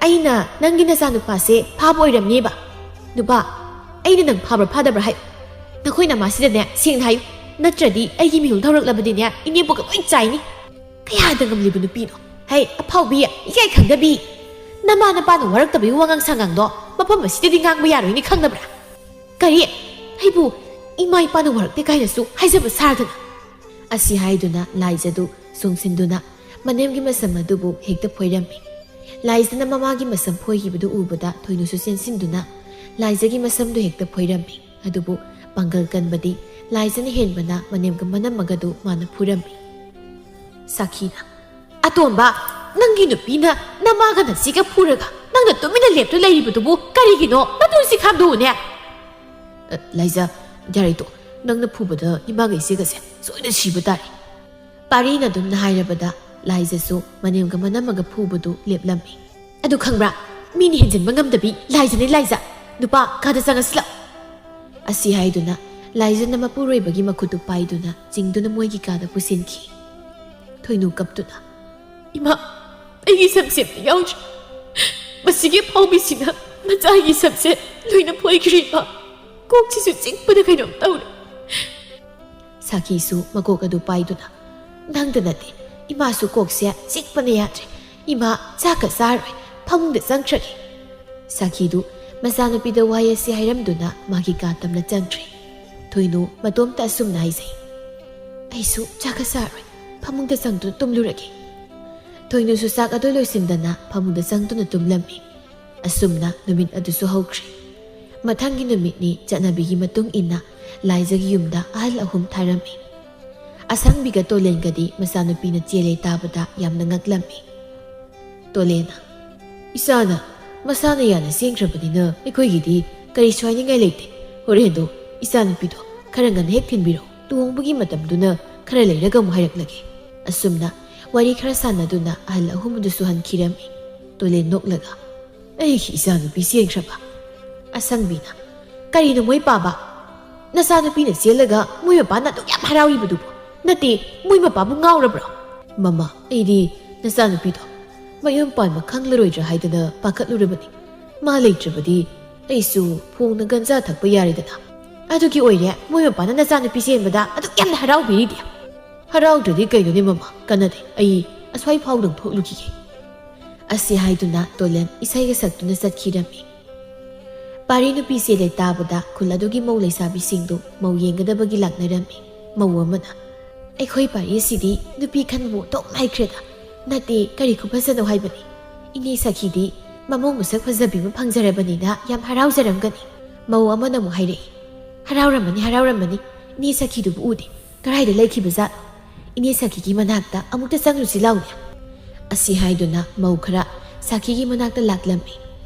ꯑꯩꯅ ꯅꯪꯒꯤ ꯅꯆꯥꯅꯨꯄꯥꯁꯦ ꯐꯥꯕ ꯑꯣꯏꯔꯝꯅꯦꯕ? ꯅꯨꯄꯥ, ꯑꯩꯅ ꯅꯪ ꯐꯥꯕ꯭ꯔꯥ ꯐꯥꯗꯕ꯭ꯔꯥ ꯍꯥꯏꯌꯨ꯫ ꯅꯈꯣꯏ ꯅꯃꯥꯁꯤꯗꯅꯦ ꯁꯦꯡꯅ ꯍꯥꯏꯌꯨ, ꯅꯠꯇ꯭ꯔꯗꯤ ꯑꯩꯒꯤ ꯃꯤꯍꯨꯜ ꯊꯧꯔꯛꯂꯕꯗꯤꯅꯦ ꯏꯅꯦꯝꯄꯣꯛꯀ ꯂꯣꯏ ꯆꯥꯏꯅꯤ꯫ ꯀꯌꯥꯗ ꯉꯝꯂꯤꯕ ꯅꯨꯄꯤꯅꯣ? ꯍꯩ ꯑꯐꯥꯎꯕꯤ, ꯏꯀꯥꯏ ꯈꯪꯗꯕꯤ꯫ ꯅꯃꯥ ꯅꯄꯥꯅ ꯋꯥꯔꯛꯇꯕꯒꯤ ꯋꯥꯉꯥꯡ ꯁꯉꯥꯡꯗꯣ ꯃꯐꯝ ꯑꯁꯤꯗꯗꯤ ꯉꯥꯡꯕ ꯌꯥꯔꯣꯏꯅꯦ, ꯈꯪꯗꯕ꯭ꯔꯥ?" "ꯀꯔꯤ? ꯑꯩꯕꯨ ꯏꯃꯥ ꯏꯄꯥꯅ ꯋꯥꯔꯛꯇꯦ ꯀꯥꯏꯅꯁꯨ ꯍꯥꯏꯖꯕ ꯁꯥꯔꯗꯅ?" ꯑꯁꯤ ꯍꯥꯏꯗꯨꯅ ꯂꯥꯏꯖꯗꯨ ꯆꯣꯡꯁꯤꯟꯗꯨꯅ ꯃꯅꯦꯝꯒꯤ ꯃꯁꯝ ꯑꯗꯨꯕꯨ ꯍꯦꯛꯇ ꯐꯣꯏꯔꯝꯃꯤ꯫ ꯂꯥꯏꯖꯅ ꯃꯃꯥꯒꯤ ꯃꯁꯝ ꯐꯣꯏꯈꯤꯕꯗꯨ ꯎꯕꯗ ꯊꯣꯏꯅꯨꯁꯨ ꯆꯦꯟꯁꯤꯟꯗꯨꯅ ꯂꯥꯏꯖꯒꯤ ꯃꯁꯝꯗꯨ ꯍꯦꯛꯇ ꯐꯣꯏꯔꯝꯃꯤ꯫ ꯑꯗꯨꯕꯨ ꯄꯥꯡꯒꯜ ꯀꯟꯕꯗꯤ ꯂꯥꯏꯖꯅ ꯍꯦꯟꯕꯅ ꯃꯅꯦꯝꯒ ꯃꯅꯝꯃꯒꯗꯨ ꯃꯥꯅ ꯐꯨꯔꯝꯃꯤ꯫ ꯁꯥꯈꯤꯅ, "ꯑꯇꯣꯝꯕ, ꯅꯪꯒꯤ ꯅꯨꯄꯤꯅ ꯅꯃꯥꯒ ꯅꯆꯦꯒ ꯐꯨꯔꯒ ꯅꯪꯅ ꯇꯨꯃꯤꯟꯅ ꯂꯦꯞꯇꯨ ꯂꯩꯔꯤꯕꯗꯨꯕꯨ ꯀꯔꯤꯒꯤꯅꯣ? ꯅꯇꯨꯁꯤ ꯈꯥꯝꯗꯣꯛꯎꯅꯦ꯫" "ꯑ, ꯂꯥꯏꯖ, ꯌꯥꯔꯦ ꯇꯣꯛ꯫ ꯅꯪꯅ ꯐꯨꯕꯗ ꯏꯃꯥꯒ ꯏꯆꯦꯒꯁꯦ ꯁꯣꯏꯗꯅ ꯁꯤꯕ ꯇꯥꯔꯦ꯫" ꯄꯥꯔꯤꯅ ꯑꯗꯨꯝꯅ ꯍꯥꯏꯔꯕꯗ ꯂꯥꯏꯖꯁꯨ ꯃꯅꯦꯝꯒ ꯃꯅꯝꯃꯒ ꯐꯨꯕꯗꯨ ꯂꯦꯞꯂꯝꯃꯤ꯫ "ꯑꯗꯨ ꯈꯪꯕ꯭ꯔꯥ? ꯃꯤꯅ ꯍꯦꯟꯖꯤꯟꯕ ꯉꯝꯗꯕꯤ ꯂꯥꯏꯖꯅꯦ ꯂꯥꯏꯖ꯫ ꯅꯨꯄꯥ, ꯀꯥꯗ ꯆꯪꯉꯁꯤ ꯂꯥꯛ꯫" ꯑꯁꯤ ꯍꯥꯏꯗꯨꯅ ꯂꯥꯏꯖꯅ ꯃꯄꯨꯔꯣꯏꯕꯒꯤ ꯃꯈꯨꯠꯇꯨ ꯄꯥꯏꯗꯨꯅ ꯆꯤꯡꯗꯨꯅ ꯃꯣꯏꯒꯤ ꯀꯥꯗ ꯄꯨꯁꯤꯟꯈꯤ꯫ ꯊꯣꯏꯅꯨ ꯀꯞꯇꯨꯅ, "ꯏꯃꯥ, ꯑꯩꯒꯤ ꯁꯝꯁꯦ ꯑꯝꯇ ꯌꯥꯎꯗ꯭ꯔꯦ꯫ ꯃꯁꯤꯒꯤ ꯑꯐꯥꯎꯕꯤꯁꯤꯅ ꯃꯆꯥꯒꯤ ꯁꯝꯁꯦ ꯂꯣꯏꯅ ꯐꯣꯏꯈ꯭ꯔꯦ ꯏꯃꯥ꯫ ꯀꯣꯛꯁꯤꯁꯨ ꯆꯤꯛꯄꯗ ꯀꯩꯅꯣꯝ ꯇꯧꯔꯦ꯫" ꯁꯥꯈꯤꯁꯨ ꯃꯀꯣꯛ ꯑꯗꯨ ꯄꯥꯏꯗꯨꯅ, "ꯅꯪꯗ ꯅꯠꯇꯦ, ꯏꯃꯥꯁꯨ ꯀꯣꯛꯁꯦ ꯆꯤꯛꯄꯅ ꯌꯥꯗ꯭ꯔꯦ꯫ ꯏꯃꯥ ꯆꯥꯛꯀ ꯆꯥꯔꯣꯏ, ꯐꯃꯨꯡꯗ ꯆꯪꯈ꯭ꯔꯒꯦ꯫ ꯁꯥꯈꯤꯗꯨ ꯃꯆꯥꯅꯨꯄꯤꯗ ꯋꯥꯍꯩ ꯑꯁꯤ ꯍꯥꯏꯔꯝꯗꯨꯅ ꯃꯥꯒꯤ ꯀꯥ ꯇꯝꯅ ꯆꯪꯈ꯭ꯔꯦ꯫ ꯊꯣꯏꯅꯨ ꯃꯇꯣꯝꯇ ꯑꯁꯨꯝꯅ ꯍꯥꯏꯖꯩ, "ꯑꯩꯁꯨ ꯆꯥꯛꯀ ꯆꯥꯔꯣꯏ, ꯐꯃꯨꯡꯗ ꯆꯪꯗꯨꯅ ꯇꯨꯝꯂꯨꯔꯒꯦ"꯫ ꯊꯣꯏꯅꯨꯁꯨ ꯆꯥꯛ ꯑꯗꯨ ꯂꯣꯏꯁꯤꯟꯗꯅ ꯐꯃꯨꯡꯗ ꯆꯪꯗꯨꯅ ꯇꯨꯝꯂꯝꯃꯤ꯫ ꯑꯁꯨꯝꯅ ꯅꯨꯃꯤꯠ ꯑꯗꯨꯁꯨ ꯍꯧꯈ꯭ꯔꯦ꯫ ꯃꯊꯪꯒꯤ ꯅꯨꯃꯤꯠꯅꯤ ꯆꯠꯅꯕꯤꯒꯤ ꯃꯇꯨꯡ ꯏꯟꯅ ꯂꯥꯏꯖꯒꯤ ꯌꯨꯝꯗ ꯑꯍꯜ ꯑꯍꯨꯝ ꯊꯥꯔꯝꯃꯤ꯫ ꯑꯁꯪꯕꯤꯒ ꯇꯣꯂꯦꯟꯒꯗꯤ ꯃꯆꯥꯅꯨꯄꯤꯅ ꯆꯦꯜꯂꯦ ꯇꯥꯕꯗ ꯌꯥꯝꯅ ꯉꯛꯂꯝꯃꯤ꯫ ꯇꯣꯂꯦꯟꯅ, "ꯏꯆꯥꯅ ꯃꯁꯥꯅ ꯌꯥꯅ ꯆꯦꯟꯈ꯭ꯔꯕꯅꯤꯅ ꯑꯩꯈꯣꯏꯒꯤꯗꯤ ꯀꯔꯤꯁꯨ ꯍꯥꯏꯅꯤꯡꯉꯥꯏ ꯂꯩꯇꯦ꯫ ꯍꯣꯔꯦꯟꯗꯣ ꯏꯆꯥꯅꯨꯄꯤꯗꯣ ꯈꯔ ꯉꯟꯅ ꯍꯦꯛ ꯊꯤꯟꯕꯤꯔꯛꯑꯣ꯫ ꯂꯨꯍꯣꯡꯕꯒꯤ ꯃꯇꯝꯗꯨꯅ ꯈꯔ ꯂꯩꯔꯒ ꯑꯃꯨꯛ ꯍꯥꯏꯔꯛꯂꯒꯦ"꯫ ꯑꯁꯨꯝꯅ ꯋꯥꯔꯤ ꯈꯔ ꯁꯥꯟꯅꯗꯨꯅ ꯑꯍꯜ ꯑꯍꯨꯝ ꯑꯗꯨꯁꯨ ꯍꯟꯈꯤꯔꯝꯃꯤ꯫ ꯇꯣꯂꯦꯟ ꯅꯣꯛꯂꯒ, "ꯑꯩꯒꯤ ꯏꯆꯥꯅꯨꯄꯤ ꯆꯦꯟꯈ꯭ꯔꯕ?" ꯑꯁꯪꯕꯤꯅ, "ꯀꯔꯤꯅꯣ ꯃꯣꯏ ꯄꯥꯕ? ꯅꯆꯥꯅꯨꯄꯤꯅ ꯆꯦꯜꯂꯒ ꯃꯣꯏ ꯃꯄꯥꯅ ꯑꯗꯨꯛ ꯌꯥꯝ ꯍꯔꯥꯎꯔꯤꯕꯗꯨꯕꯨ? ꯅꯠꯇꯦ, ꯃꯣꯏ ꯃꯄꯥꯕꯨ ꯉꯥꯎꯔꯕ꯭ꯔꯣ?" "ꯃꯃꯥ, ꯑꯩꯗꯤ ꯅꯆꯥꯅꯨꯄꯤꯗꯣ ꯃꯌꯨꯝ ꯄꯥꯟꯕ ꯈꯪꯂꯔꯣꯏꯗ꯭ꯔꯥ ꯍꯥꯏꯗꯅ ꯄꯥꯈꯠꯂꯨꯔꯕꯅꯤ꯫ ꯃꯥ ꯂꯩꯇ꯭ꯔꯕꯗꯤ ꯑꯩꯁꯨ ꯐꯣꯡꯅ ꯒꯟꯖꯥ ꯊꯛꯄ ꯌꯥꯔꯦꯗꯅ꯫ ꯑꯗꯨꯒꯤ ꯑꯣꯏꯔꯦ ꯃꯣꯏ ꯃꯄꯥꯅ ꯅꯆꯥꯅꯨꯄꯤ ꯆꯦꯟꯕꯗ ꯑꯗꯨꯛ ꯌꯥꯝꯅ ꯍꯔꯥꯎꯕꯤꯔꯤꯗꯤ꯫ ꯍꯔꯥꯎꯗ꯭ꯔꯗꯤ ꯀꯩꯅꯣꯅꯦ ꯃꯃꯥ, ꯀꯥꯟꯅꯗꯦ, ꯑꯩ ꯑꯁ꯭ꯋꯥꯏ ꯐꯥꯎꯗꯪ ꯊꯣꯛꯂꯨꯈꯤꯒꯦ"꯫ ꯑꯁꯤ ꯍꯥꯏꯗꯨꯅ ꯇꯣꯂꯦꯟ ꯏꯁꯩꯒ ꯁꯛꯇꯨꯅ ꯆꯠꯈꯤꯔꯝꯃꯤ꯫ ꯄꯥꯔꯤ ꯅꯨꯄꯤ ꯆꯦꯜꯂꯦ ꯇꯥꯕꯗ ꯈꯨꯜ ꯑꯗꯨꯒꯤ ꯃꯧ ꯂꯩꯁꯥꯕꯤꯁꯤꯡꯗꯨ ꯃꯧ ꯌꯦꯡꯒꯗꯕꯒꯤ ꯂꯥꯛꯅꯔꯝꯃꯤ꯫ ꯃꯧ ꯑꯃꯅ, "ꯑꯩꯈꯣꯏ ꯄꯥꯔꯤ ꯑꯁꯤꯗꯤ ꯅꯨꯄꯤ ꯈꯟꯕꯕꯨ ꯑꯣꯟꯊꯣꯛꯅ ꯍꯩꯈ꯭ꯔꯦꯗ꯫ ꯅꯠꯇꯦ, ꯀꯔꯤ ꯈꯨꯐꯖꯅꯣ ꯍꯥꯏꯕꯅꯤ꯫ ꯏꯅꯦ ꯁꯈꯤꯗꯤ ꯃꯃꯧ ꯃꯁꯛ ꯐꯖꯕꯤ ꯑꯃ ꯐꯪꯖꯔꯕꯅꯤꯅ ꯌꯥꯝ ꯍꯔꯥꯎꯖꯔꯝꯒꯅꯤ"꯫ ꯃꯧ ꯑꯃꯅ ꯑꯃꯨꯛ ꯍꯥꯏꯔꯛꯏ, "ꯍꯔꯥꯎꯔꯝꯃꯅꯤ, ꯍꯔꯥꯎꯔꯝꯃꯅꯤ꯫ ꯏꯅꯦ ꯁꯈꯤꯗꯨꯕꯨ ꯎꯗꯦ꯫ ꯀꯗꯥꯏꯗ ꯂꯩꯈꯤꯕꯖꯥꯠꯅꯣ? ꯏꯅꯦ ꯁꯈꯤꯒꯤ ꯃꯅꯥꯛꯇ ꯑꯃꯨꯛꯇ ꯆꯪꯂꯨꯁꯤ ꯂꯥꯎꯅꯦ"꯫ ꯑꯁꯤ ꯍꯥꯏꯗꯨꯅ ꯃꯧ ꯈꯔ ꯁꯈꯤꯒꯤ ꯃꯅꯥꯛꯇ ꯂꯥꯛꯂꯝꯃꯤ꯫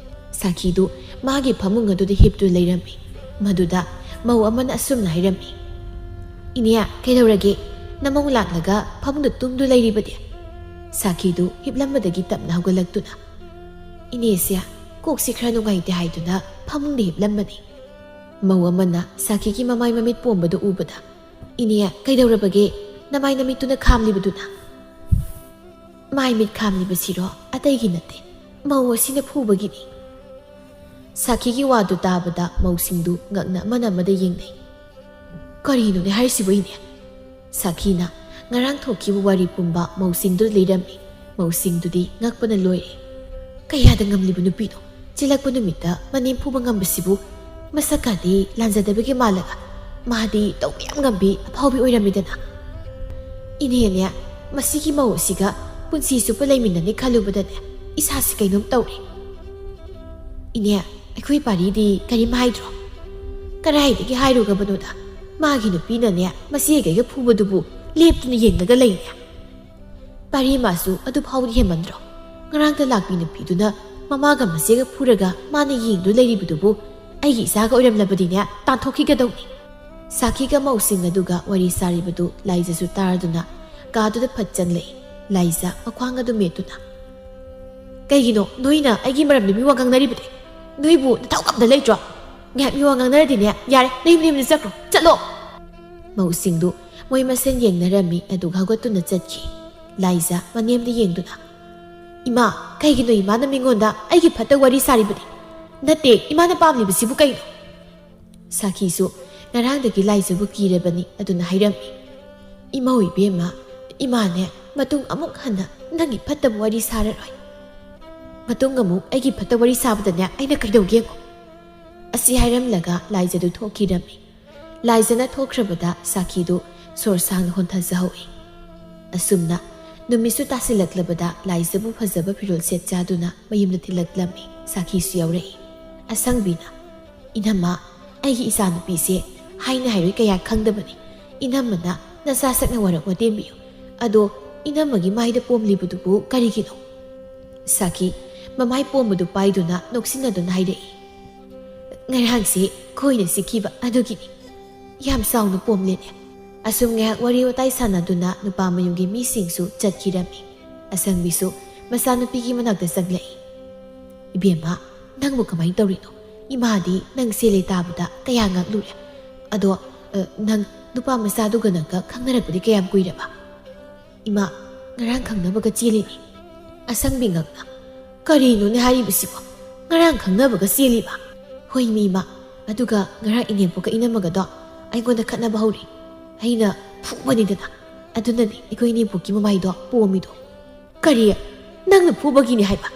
ꯁꯈꯤꯗꯨ ꯃꯥꯒꯤ ꯐꯃꯨꯡ ꯑꯗꯨꯗ ꯍꯤꯞꯇꯨꯅ ꯂꯩꯔꯝꯃꯤ꯫ ꯃꯗꯨꯗ ꯃꯧ ꯑꯃꯅ ꯑꯁꯨꯝꯅ ꯍꯥꯏꯔꯝꯃꯤ, "ꯏꯅꯦ, ꯀꯩꯗꯧꯔꯒꯦ? ꯅꯃꯧ ꯂꯥꯛꯂꯒ ꯐꯃꯨꯡꯗ ꯇꯨꯝꯗꯨ ꯂꯩꯔꯤꯕꯗꯤ?" ꯁꯈꯤꯗꯨ ꯍꯤꯞꯂꯝꯕꯗꯒꯤ ꯇꯞꯅ ꯍꯧꯒꯠꯂꯛꯇꯨꯅ, "ꯏꯅꯦꯁꯦ ꯀꯣꯛꯁꯤ ꯈꯔ ꯅꯨꯡꯉꯥꯏꯇꯦ" ꯍꯥꯏꯗꯨꯅ ꯐꯃꯨꯡꯗ ꯍꯤꯞꯂꯝꯕꯅꯤ꯫ ꯃꯧ ꯑꯃꯅ ꯁꯈꯤꯒꯤ ꯃꯃꯥꯏ ꯃꯃꯤꯠ ꯄꯣꯝꯕꯗꯨ ꯎꯕꯗ, "ꯏꯅꯦ, ꯀꯩꯗꯧꯔꯕꯒꯦ? ꯅꯃꯥꯏ ꯅꯃꯤꯠꯇꯨꯅ ꯈꯥꯝꯂꯤꯕꯗꯨꯅ?" "ꯃꯥꯏ ꯃꯤꯠ ꯈꯥꯝꯂꯤꯕꯁꯤꯔꯣ? ꯑꯇꯩꯒꯤ ꯅꯠꯇꯦ, ꯃꯧ ꯑꯁꯤꯅ ꯐꯨꯕꯒꯤꯅꯤ"꯫ ꯁꯈꯤꯒꯤ ꯋꯥꯗꯨ ꯇꯥꯕꯗ ꯃꯧꯁꯤꯡꯗꯨ ꯉꯛꯅ ꯑꯃꯅ ꯑꯃꯗ ꯌꯦꯡꯅꯩ꯫ "ꯀꯔꯤꯅꯣꯅꯦ ꯍꯥꯏꯔꯤꯁꯤꯕꯨ, ꯏꯅꯦ?" ꯁꯈꯤꯅ ꯉꯔꯥꯡ ꯊꯣꯛꯈꯤꯕ ꯋꯥꯔꯤ ꯄꯨꯝꯕ ꯃꯧꯁꯤꯡꯗꯨꯗ ꯂꯤꯔꯝꯃꯤ꯫ ꯃꯧꯁꯤꯡꯗꯨꯗꯤ ꯉꯛꯄꯅ ꯂꯣꯏꯔꯦ꯫ ꯀꯌꯥꯗ ꯉꯝꯂꯤꯕ ꯅꯨꯄꯤꯅꯣ? ꯆꯦꯜꯂꯛꯄ ꯅꯨꯃꯤꯠꯇ ꯃꯅꯦꯝ ꯐꯨꯕ ꯉꯝꯕꯁꯤꯕꯨ ꯃꯁꯛꯀꯗꯤ ꯂꯥꯟꯖꯗꯕꯒꯤ ꯃꯥꯜꯂꯒ, ꯃꯥꯗꯤ ꯇꯧꯕ ꯌꯥꯝ ꯉꯝꯕꯤ ꯑꯐꯥꯎꯕꯤ ꯑꯣꯏꯔꯝꯃꯤꯗꯅ꯫ ꯏꯅꯦꯅꯦ, ꯃꯁꯤꯒꯤ ꯃꯧ ꯑꯁꯤꯒ ꯄꯨꯟꯁꯤ ꯆꯨꯞꯄ ꯂꯩꯃꯤꯟꯅꯅꯤ ꯈꯜꯂꯨꯕꯗꯅꯦ ꯏꯁꯥꯁꯤ ꯀꯩꯅꯣꯝ ꯇꯧꯔꯦ꯫ ꯏꯅꯦ, ꯑꯩꯈꯣꯏ ꯄꯥꯔꯤꯗꯤ ꯀꯔꯤꯝ ꯍꯥꯏꯗ꯭ꯔꯣ? ꯀꯗꯥꯏꯗꯒꯤ ꯍꯥꯏꯔꯨꯒꯕꯅꯣꯗ, ꯃꯥꯒꯤ ꯅꯨꯄꯤꯅꯅꯦ ꯃꯆꯦꯒꯩꯒ ꯐꯨꯕꯗꯨꯕꯨ ꯂꯦꯞꯇꯨꯅ ꯌꯦꯡꯂꯒ ꯂꯩꯅꯦ꯫ ꯄꯥꯔꯤ ꯃꯥꯁꯨ ꯑꯗꯨ ꯐꯥꯎꯗꯤ ꯍꯦꯟꯃꯟꯗ꯭ꯔꯣ? ꯉꯔꯥꯡꯇ ꯂꯥꯛꯄꯤ ꯅꯨꯄꯤꯗꯨꯅ ꯃꯃꯥꯒ ꯃꯆꯦꯒ ꯐꯨꯔꯒ ꯃꯥꯅ ꯌꯦꯡꯗꯨ ꯂꯩꯔꯤꯕꯗꯨꯕꯨ ꯑꯩꯒꯤ ꯏꯆꯥꯒ ꯑꯣꯏꯔꯝꯂꯕꯗꯤꯅꯦ ꯇꯥꯟꯊꯣꯛꯈꯤꯒꯗꯧꯅꯤ꯫ ꯁꯥꯈꯤꯒ ꯃꯧꯁꯤꯡ ꯑꯗꯨꯒ ꯋꯥꯔꯤ ꯁꯥꯔꯤꯕꯗꯨ ꯂꯥꯏꯖꯁꯨ ꯇꯥꯔꯗꯨꯅ ꯀꯥꯗꯨꯗ ꯐꯠ ꯆꯪꯂꯛꯏ꯫ ꯂꯥꯏꯖ ꯃꯈ꯭ꯋꯥꯡ ꯑꯗꯨ ꯃꯦꯠꯇꯨꯅ, "ꯀꯩꯒꯤꯅꯣ ꯅꯣꯏꯅ ꯑꯩꯒꯤ ꯃꯔꯝꯗ ꯃꯤꯋꯥ ꯉꯥꯡꯅꯔꯤꯕꯗꯤ? ꯅꯣꯏꯕꯨ ꯅꯊꯧ ꯑꯝꯇ ꯂꯩꯇ꯭ꯔꯣ? ꯉꯥꯏꯍꯥꯛ ꯃꯤꯋꯥ ꯉꯥꯡꯅꯔꯗꯤꯅꯦ ꯌꯥꯔꯦ, ꯅꯌꯨꯝ ꯅꯌꯨꯝꯗ ꯆꯠꯈ꯭ꯔꯣ, ꯆꯠꯂꯣ!" ꯃꯧꯁꯤꯡꯗꯨ ꯃꯣꯏ ꯃꯁꯦꯟ ꯌꯦꯡꯅꯔꯝꯃꯤ, ꯑꯗꯨꯒ ꯍꯧꯒꯠꯇꯨꯅ ꯆꯠꯈꯤ꯫ ꯂꯥꯏꯖ ꯃꯅꯦꯝꯗ ꯌꯦꯡꯗꯨꯅ, "ꯏꯃꯥ, ꯀꯩꯒꯤꯅꯣ ꯏꯃꯥꯅ ꯃꯤꯉꯣꯟꯗ ꯑꯩꯒꯤ ꯐꯠꯇ ꯋꯥꯔꯤ ꯁꯥꯔꯤꯕꯗꯤ? ꯅꯠꯇꯦ, ꯏꯃꯥꯅ ꯄꯥꯝꯂꯤꯕꯁꯤꯕꯨ ꯀꯩꯅꯣ?" ꯁꯥꯈꯤꯁꯨ ꯉꯔꯥꯡꯗꯒꯤ ꯂꯥꯏꯖꯕꯨ ꯀꯤꯔꯕꯅꯤ, ꯑꯗꯨꯅ ꯍꯥꯏꯔꯝꯃꯤ, "ꯏꯃꯧ ꯏꯕꯦꯝꯃ, ꯏꯃꯥꯅꯦ ꯃꯇꯨꯡ ꯑꯃꯨꯛ ꯍꯟꯅ ꯅꯪꯒꯤ ꯐꯠꯇꯕ ꯋꯥꯔꯤ ꯁꯥꯔꯔꯣꯏ꯫ ꯃꯇꯨꯡ ꯑꯃꯨꯛ ꯑꯩꯒꯤ ꯐꯠꯇ ꯋꯥꯔꯤ ꯁꯥꯕꯗꯅꯦ ꯑꯩꯅ ꯀꯩꯗꯧꯒꯦ ꯌꯦꯡꯉꯣ?" ꯑꯁꯤ ꯍꯥꯏꯔꯝꯂꯒ ꯂꯥꯏꯖꯗꯨ ꯊꯣꯛꯈꯤꯔꯝꯃꯤ꯫ ꯂꯥꯏꯖꯅ ꯊꯣꯛꯈ꯭ꯔꯕꯗ ꯁꯥꯈꯤꯗꯨ ꯁꯣꯔ ꯁꯥꯡꯅ ꯍꯣꯟꯊꯖꯍꯧꯏ꯫ ꯑꯁꯨꯝꯅ ꯅꯨꯃꯤꯠꯁꯨ ꯇꯥꯁꯤꯜꯂꯛꯂꯕꯗ ꯂꯥꯏꯖꯕꯨ ꯐꯖꯕ ꯐꯤꯔꯣꯜ ꯁꯦꯠ ꯆꯥꯗꯨꯅ ꯃꯌꯨꯝꯗ ꯊꯤꯜꯂꯛꯂꯝꯃꯤ꯫ ꯁꯥꯈꯤꯁꯨ ꯌꯥꯎꯔꯛꯏ꯫ ꯑꯁꯪꯕꯤꯅ, "ꯏꯅꯝꯃ, ꯑꯩꯒꯤ ꯏꯆꯥꯅꯨꯄꯤꯁꯦ ꯍꯥꯏꯅ ꯍꯥꯏꯔꯣꯏ ꯀꯌꯥ ꯈꯪꯗꯕꯅꯤ꯫ ꯏꯅꯝꯃꯅ ꯅꯆꯥ ꯁꯛꯅ ꯋꯥꯔꯛ ꯋꯥꯇꯦꯝꯕꯤꯌꯨ꯫ ꯑꯗꯣ ꯏꯅꯝꯃꯒꯤ ꯃꯥꯏꯗ ꯄꯣꯝꯂꯤꯕꯗꯨꯕꯨ ꯀꯔꯤꯒꯤꯅꯣ?" ꯁꯥꯈꯤ ꯃꯃꯥꯏ ꯄꯣꯝꯕꯗꯨ ꯄꯥꯏꯗꯨꯅ ꯅꯣꯛꯁꯤꯟꯅꯗꯨꯅ ꯍꯥꯏꯔꯛꯏ, "ꯉꯔꯥꯡꯁꯦ ꯈꯣꯏꯅ ꯆꯤꯛꯈꯤꯕ ꯑꯗꯨꯒꯤꯅꯤ꯫ ꯌꯥꯝ ꯆꯥꯎꯅ ꯄꯣꯝꯂꯦꯅꯦ꯫" ꯑꯁꯨꯝ ꯉꯥꯏꯍꯥꯛ ꯋꯥꯔꯤ ꯋꯥꯇꯥꯏ ꯁꯥꯟꯅꯗꯨꯅ ꯅꯨꯄꯥ ꯃꯌꯨꯝꯒꯤ ꯃꯤꯁꯤꯡꯁꯨ ꯆꯠꯈꯤꯔꯝꯃꯤ꯫ ꯑꯁꯪꯕꯤꯁꯨ ꯃꯆꯥꯅꯨꯄꯤꯒꯤ ꯃꯅꯥꯛꯇ ꯆꯪꯂꯛꯏ꯫ "ꯏꯕꯦꯝꯃ, ꯅꯪꯕꯨ ꯀꯃꯥꯏꯅ ꯇꯧꯔꯤꯅꯣ? ꯏꯃꯥꯗꯤ ꯅꯪ ꯆꯦꯜꯂꯦ ꯇꯥꯕꯗ ꯀꯌꯥ ꯉꯛꯂꯨꯔꯦ꯫ ꯑꯗꯣ, ꯑ, ꯅꯪ ꯅꯨꯄꯥ ꯃꯆꯥꯗꯨꯒ ꯅꯪꯒ ꯈꯪꯅꯔꯛꯄꯗꯤ ꯀꯌꯥꯝ ꯀꯨꯏꯔꯕ?" "ꯏꯃꯥ, ꯉꯔꯥꯡ ꯈꯪꯅꯕꯒ ꯆꯦꯜꯂꯤꯅꯤ꯫" ꯑꯁꯪꯕꯤ ꯉꯛꯅ, "ꯀꯔꯤꯅꯣꯅꯦ ꯍꯥꯏꯔꯤꯕꯁꯤꯕꯣ? ꯉꯔꯥꯡ ꯈꯪꯅꯕꯒ ꯆꯦꯜꯂꯤꯕ?" "ꯍꯣꯏ ꯃꯤ, ꯏꯃꯥ꯫ ꯑꯗꯨꯒ ꯉꯔꯥꯡ ꯏꯅꯦꯝꯄꯣꯛꯀ ꯏꯅꯝꯃꯒꯗꯣ ꯑꯩꯉꯣꯟꯗ ꯈꯠꯅꯕ ꯍꯧꯔꯤ꯫ ꯑꯩꯅ ꯐꯨꯕꯅꯤꯗꯅ꯫ ꯑꯗꯨꯅꯅꯦ ꯑꯩꯈꯣꯏ ꯏꯅꯦꯝꯄꯣꯛꯀꯤ ꯃꯃꯥꯏꯗꯣ ꯄꯣꯝꯃꯤꯗꯣ꯫" "ꯀꯔꯤ? ꯅꯪꯅ ꯐꯨꯕꯒꯤꯅꯤ ꯍꯥꯏꯕ?"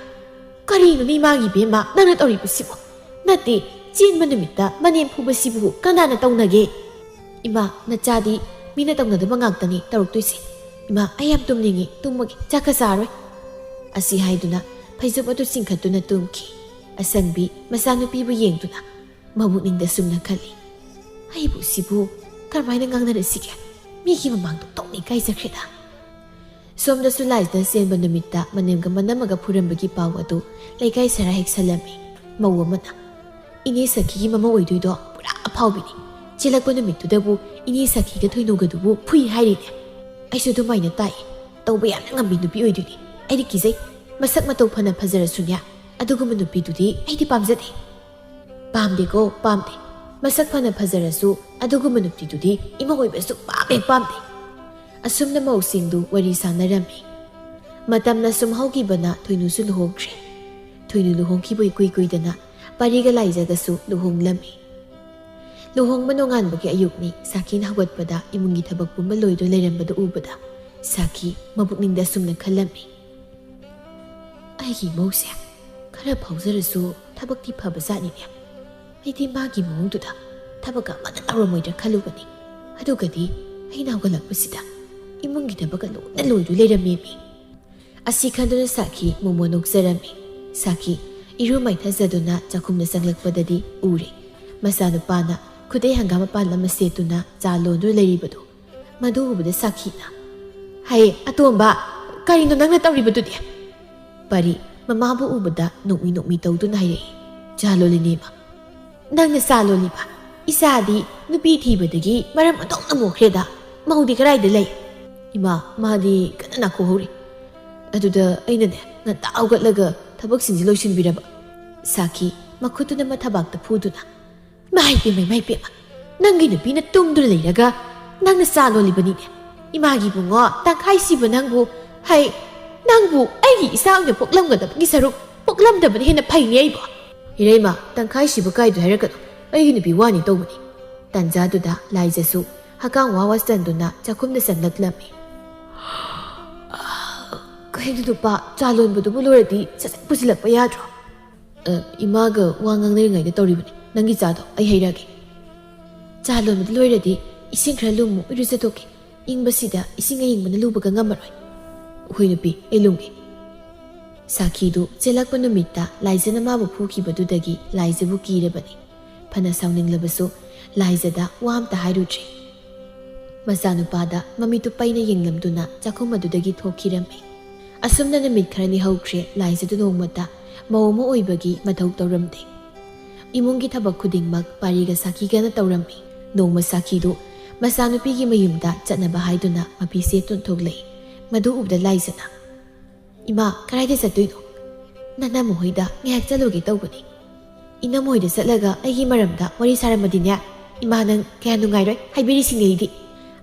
"ꯀꯔꯤꯅꯣꯅꯦ ꯏꯃꯥꯒꯤ ꯏꯕꯦꯝꯃ ꯅꯪꯅ ꯇꯧꯔꯤꯕꯁꯤꯕꯣ? ꯅꯠꯇꯦ, ꯆꯦꯟꯕ ꯅꯨꯃꯤꯠꯇ ꯃꯅꯦꯝ ꯐꯨꯕꯁꯤꯕꯨ ꯀꯅꯥꯅ ꯇꯧꯅꯒꯦ? ꯏꯃꯥ, ꯅꯆꯥꯗꯤ ꯃꯤꯅ ꯇꯧꯅꯗꯕ ꯉꯥꯛꯇꯅꯤ ꯇꯧꯔꯛꯇꯣꯏꯁꯦ꯫ ꯏꯃꯥ, ꯑꯩ ꯌꯥꯝ ꯇꯨꯝꯅꯤꯡꯉꯤ, ꯇꯨꯝꯃꯒꯦ, ꯆꯥꯛꯀ ꯆꯥꯔꯣꯏ"꯫ ꯑꯁꯤ ꯍꯥꯏꯗꯨꯅ ꯐꯩꯖꯨꯞ ꯑꯗꯨ ꯆꯤꯡꯈꯠꯇꯨꯅ ꯇꯨꯝꯈꯤ꯫ ꯑꯁꯟꯕꯤ ꯃꯆꯥꯅꯨꯄꯤꯕꯨ ꯌꯦꯡꯗꯨꯅ ꯃꯕꯨꯛꯅꯤꯡꯗ ꯁꯨꯝꯅ ꯈꯜꯂꯤ, "ꯑꯩꯕꯨ ꯁꯤꯕꯨ ꯀꯔꯝꯍꯥꯏꯅ ꯉꯥꯡꯅꯔꯁꯤꯒꯦ? ꯃꯤꯒꯤ ꯃꯃꯥꯡꯗ ꯇꯣꯛꯅ ꯏꯀꯥꯏꯖꯈ꯭ꯔꯦꯗ"꯫ ꯁꯣꯝꯗꯁꯨ ꯂꯥꯏꯖꯗ ꯆꯦꯟꯕ ꯅꯨꯃꯤꯠꯇ ꯃꯅꯦꯝꯒ ꯃꯅꯝꯃꯒ ꯐꯨꯔꯝꯕꯒꯤ ꯄꯥꯎ ꯑꯗꯨ ꯂꯩꯀꯥꯏ ꯁꯔꯥ ꯍꯦꯛ ꯁꯜꯂꯝꯃꯤ꯫ ꯃꯧ ꯑꯃꯅ, "ꯏꯅꯦ ꯁꯈꯤꯒꯤ ꯃꯃꯧ ꯑꯣꯏꯗꯣꯏꯗꯣ ꯄꯨꯔꯥ ꯑꯐꯥꯎꯕꯤꯅꯤ꯫ ꯆꯦꯜꯂꯛꯄ ꯅꯨꯃꯤꯠꯇꯨꯗꯕꯨ ꯏꯅꯦ ꯁꯈꯤꯒ ꯊꯣꯏꯅꯨꯒꯗꯨꯕꯨ ꯐꯨꯏ ꯍꯥꯏꯔꯤꯅꯦ꯫ ꯑꯩꯁꯨ ꯑꯗꯨꯃꯥꯏꯅ ꯇꯥꯏ꯫ ꯇꯧꯕ ꯌꯥꯝꯅ ꯉꯝꯕꯤ ꯅꯨꯄꯤ ꯑꯣꯏꯗꯣꯏꯅꯤ꯫ ꯑꯩꯗꯤ ꯀꯤꯖꯩ꯫ ꯃꯁꯛ ꯃꯇꯧ ꯐꯅ ꯐꯖꯔꯁꯨꯅꯦ, ꯑꯗꯨꯒꯨꯝꯕ ꯅꯨꯄꯤꯗꯨꯗꯤ ꯑꯩꯗꯤ ꯄꯥꯝꯖꯗꯦ"꯫ "ꯄꯥꯝꯗꯦꯀꯣ, ꯄꯥꯝꯗꯦ꯫ ꯃꯁꯛ ꯐꯅ ꯐꯖꯔꯁꯨ ꯑꯗꯨꯒꯨꯝꯕ ꯅꯨꯄꯤꯗꯨꯗꯤ ꯏꯃꯧ ꯑꯣꯏꯕ ꯁꯨꯛꯄꯥꯝ ꯍꯦꯛ ꯄꯥꯝꯗꯦ"꯫ ꯑꯁꯨꯝꯅ ꯃꯧꯁꯤꯡꯗꯨ ꯋꯥꯔꯤ ꯁꯥꯟꯅꯔꯝꯃꯤ꯫ ꯃꯇꯝꯅ ꯁꯨꯝ ꯍꯧꯈꯤꯕꯅ ꯊꯣꯏꯅꯨꯁꯨ ꯂꯨꯍꯣꯡꯈ꯭ꯔꯦ꯫ ꯊꯣꯏꯅꯨ ꯂꯨꯍꯣꯡꯈꯤꯕ ꯏꯀꯨꯏ ꯀꯨꯏꯗꯅ ꯄꯥꯔꯤꯒ ꯂꯥꯏꯖꯒꯁꯨ ꯂꯨꯍꯣꯡꯂꯝꯃꯤ꯫ ꯂꯨꯍꯣꯡꯕ ꯅꯣꯡꯉꯥꯟꯕꯒꯤ ꯑꯌꯨꯛꯅꯤ꯫ ꯁꯥꯈꯤꯅ ꯍꯧꯒꯠꯄꯗ ꯏꯃꯨꯡꯒꯤ ꯊꯕꯛ ꯄꯨꯝꯕ ꯂꯣꯏꯗꯨꯅ ꯂꯩꯔꯝꯕꯗꯨ ꯎꯕꯗ ꯁꯥꯈꯤ ꯃꯕꯨꯛꯅꯤꯡꯗ ꯑꯁꯨꯝꯅ ꯈꯜꯂꯝꯃꯤ, "ꯑꯩꯒꯤ ꯏꯃꯧꯁꯦ ꯈꯔ ꯐꯥꯎꯖꯔꯁꯨ ꯊꯕꯛꯇꯤ ꯐꯕ ꯖꯥꯠꯅꯤꯅꯦ꯫ ꯑꯩꯗꯤ ꯃꯥꯒꯤ ꯃꯑꯣꯡꯗꯨꯗ ꯊꯕꯛ ꯑꯃꯠꯇ ꯇꯧꯔꯝꯃꯣꯏꯗ꯭ꯔꯥ ꯈꯜꯂꯨꯕꯅꯤ꯫ ꯑꯗꯨꯒꯗꯤ ꯑꯩꯅ ꯍꯧꯒꯠꯂꯛꯄꯁꯤꯗ ꯏꯃꯨꯡꯒꯤ ꯊꯕꯛꯀ ꯂꯣꯏꯅ ꯂꯣꯏꯗꯨ ꯂꯩꯔꯝꯃꯦꯃꯤ"꯫ ꯑꯁꯤ ꯈꯟꯗꯨꯅ ꯁꯥꯈꯤ ꯃꯣꯃꯣ ꯅꯣꯛꯆꯔꯝꯃꯤ꯫ ꯁꯥꯈꯤ ꯏꯔꯨ ꯃꯥꯏꯊꯖꯗꯨꯅ ꯆꯥꯛꯈꯨꯝꯗ ꯆꯪꯂꯛꯄꯗꯗꯤ ꯎꯔꯦ, ꯃꯆꯥꯅꯨꯄꯥꯅ ꯈꯨꯗꯩ ꯍꯪꯒꯥꯝ ꯃꯄꯥꯟ ꯑꯃ ꯁꯦꯠꯇꯨꯅ ꯆꯥ ꯂꯣꯟꯗꯨꯅ ꯂꯩꯔꯤꯕꯗꯨ꯫ ꯃꯗꯨ ꯎꯕꯗ ꯁꯥꯈꯤꯅ, "ꯍꯩ, ꯑꯇꯣꯝꯕ, ꯀꯔꯤꯅꯣ ꯅꯪꯅ ꯇꯧꯔꯤꯕꯗꯨꯗꯤ?" ꯄꯔꯤ ꯃꯃꯥꯕꯨ ꯎꯕꯗ ꯅꯣꯛꯃꯤ ꯅꯣꯛꯃꯤ ꯇꯧꯗꯨꯅ ꯍꯥꯏꯔꯛꯏ, "ꯆꯥ ꯂꯣꯜꯂꯤꯅꯦ, ꯏꯃꯥ"꯫ "ꯅꯪꯅ ꯆꯥ ꯂꯣꯜꯂꯤꯕ? ꯏꯆꯥꯗꯤ ꯅꯨꯄꯤ ꯊꯤꯕꯗꯒꯤ ꯃꯔꯝ ꯑꯣꯟꯊꯣꯛꯅ ꯃꯣꯛꯈ꯭ꯔꯦꯗ꯫ ꯃꯧꯗꯤ ꯀꯗꯥꯏꯗ ꯂꯩ?" "ꯏꯃꯥ, ꯃꯥꯗꯤ ꯀꯟꯅ ꯅꯥꯈꯣꯛꯍꯧꯔꯤ꯫ ꯑꯗꯨꯗ ꯑꯩꯅꯅꯦ, ꯉꯟꯇꯥ ꯍꯧꯒꯠꯂꯒ ꯊꯕꯛꯁꯤꯡꯁꯤ ꯂꯣꯏꯁꯤꯟꯕꯤꯔꯕ"꯫ ꯁꯥꯈꯤ ꯃꯈꯨꯠꯇꯨꯅ ꯃꯊꯕꯥꯛꯇ ꯐꯨꯗꯨꯅ, "ꯏꯃꯥ ꯏꯄꯦꯝꯃ, ꯏꯃꯥ ꯏꯄꯦꯝꯃ, ꯅꯪꯒꯤ ꯅꯨꯄꯤꯅ ꯇꯨꯝꯗꯨꯅ ꯂꯩꯔꯒ ꯅꯪꯅ ꯆꯥ ꯂꯣꯜꯂꯤꯕꯅꯤꯅꯦ꯫ ꯏꯃꯥꯒꯤ ꯏꯕꯨꯡꯉꯣ, ꯇꯪꯈꯥꯏ ꯁꯤꯕ ꯅꯪꯕꯨ, ꯍꯩ, ꯅꯪꯕꯨ ꯑꯩꯒꯤ ꯏꯆꯥ ꯑꯣꯏꯅ ꯄꯣꯛꯂꯝꯒꯗꯕꯒꯤ ꯁꯔꯨꯛ ꯄꯣꯛꯂꯝꯗꯕꯅ ꯍꯦꯟꯅ ꯐꯩꯅꯦ ꯑꯩꯕꯨ"꯫ "ꯏꯔꯩꯃ, ꯇꯪꯈꯥꯏ ꯁꯤꯕ ꯀꯥꯏꯗꯣ ꯍꯥꯏꯔꯛꯀꯅꯨ꯫ ꯑꯩꯒꯤ ꯅꯨꯄꯤ ꯋꯥꯅꯤ ꯇꯧꯕꯅꯤ"꯫ ꯇꯥꯟꯖꯥꯗꯨꯗ ꯂꯥꯏꯖꯁꯨ ꯍꯀꯥꯝ ꯋꯥ ꯋꯥ ꯆꯟꯗꯨꯅ ꯆꯥꯛꯈꯨꯝꯗ ꯆꯪꯂꯛꯂꯝꯃꯤ꯫ ꯀꯩꯅꯣ ꯅꯨꯄꯥ, ꯆꯥ ꯂꯣꯟꯕꯗꯨꯕꯨ ꯂꯣꯏꯔꯗꯤ ꯁꯠ ꯁꯠ ꯄꯨꯁꯤꯜꯂꯛꯄ ꯌꯥꯗ꯭ꯔꯣ? ꯑ, ꯏꯃꯥꯒ ꯋꯥ ꯉꯥꯡꯅꯔꯤꯉꯩꯗ ꯇꯧꯔꯤꯕꯅꯤ꯫ ꯅꯪꯒꯤ ꯆꯥꯗꯣ ꯑꯩ ꯍꯩꯔꯛꯑꯒꯦ꯫ ꯆꯥ ꯂꯣꯟꯕꯗꯨ ꯂꯣꯏꯔꯗꯤ ꯏꯁꯤꯡ ꯈꯔ ꯂꯨꯝꯃꯨ, ꯏꯔꯨꯖꯊꯣꯛꯀꯦ꯫ ꯏꯪꯕꯁꯤꯗ ꯏꯁꯤꯡ ꯑꯌꯤꯡꯕꯅ ꯂꯨꯕꯒ ꯉꯝꯃꯔꯣꯏ꯫ ꯍꯣꯏ ꯅꯨꯄꯤ, ꯑꯩ ꯂꯨꯝꯒꯦ꯫ ꯁꯥꯈꯤꯗꯨ ꯆꯦꯜꯂꯛꯄ ꯅꯨꯃꯤꯠꯇ ꯂꯥꯏꯖꯅ ꯃꯥꯕꯨ ꯐꯨꯈꯤꯕꯗꯨꯗꯒꯤ ꯂꯥꯏꯖꯕꯨ ꯀꯤꯔꯕꯅꯤ꯫ ꯐꯅ ꯁꯥꯎꯅꯤꯡꯂꯕꯁꯨ ꯂꯥꯏꯖꯗ ꯋꯥ ꯑꯝꯇ ꯍꯥꯏꯔꯨꯗ꯭ꯔꯦ꯫ ꯃꯆꯥꯅꯨꯄꯥꯗ ꯃꯃꯤꯠꯇꯨ ꯄꯩꯅ ꯌꯦꯡꯂꯝꯗꯨꯅ ꯆꯥꯛꯈꯨꯝ ꯑꯗꯨꯗꯒꯤ ꯊꯣꯛꯈꯤꯔꯝꯃꯤ꯫ ꯑꯁꯨꯝꯅ ꯅꯨꯃꯤꯠ ꯈꯔꯅꯤ ꯍꯧꯈ꯭ꯔꯦ꯫ ꯂꯥꯏꯖꯗꯨ ꯅꯣꯡꯃꯇ ꯃꯧ ꯑꯃ ꯑꯣꯏꯕꯒꯤ ꯃꯊꯧ ꯇꯧꯔꯝꯗꯦ꯫ ꯏꯃꯨꯡꯒꯤ ꯊꯕꯛ ꯈꯨꯗꯤꯡꯃꯛ ꯄꯥꯔꯤꯒ ꯁꯥꯈꯤꯒꯅ ꯇꯧꯔꯝꯃꯤ꯫ ꯅꯣꯡꯃ ꯁꯥꯈꯤꯗꯨ ꯃꯆꯥꯅꯨꯄꯤꯒꯤ ꯃꯌꯨꯝꯗ ꯆꯠꯅꯕ ꯍꯥꯏꯗꯨꯅ ꯃꯐꯤ ꯁꯦꯠꯇꯨꯅ ꯊꯣꯛꯂꯛꯏ꯫ ꯃꯗꯨ ꯎꯕꯗ ꯂꯥꯏꯖꯅ, "ꯏꯃꯥ, ꯀꯗꯥꯏꯗ ꯆꯠꯇꯣꯏꯅꯣ?" "ꯅꯅꯝꯃ ꯍꯣꯏꯗ ꯉꯥꯏꯍꯥꯛ ꯆꯠꯂꯨꯒꯦ ꯇꯧꯕꯅꯤ꯫" "ꯏꯅꯝꯃ ꯍꯣꯏꯗ ꯆꯠꯂꯒ ꯑꯩꯒꯤ ꯃꯔꯝꯗ ꯋꯥꯔꯤ ꯁꯥꯔꯝꯃꯗꯤꯅꯦ, ꯏꯃꯥ ꯅꯪ ꯀꯌꯥ ꯅꯨꯡꯉꯥꯏꯔꯣꯏ, ꯍꯥꯏꯕꯤꯔꯤꯁꯤꯅꯦ ꯑꯩꯗꯤ꯫"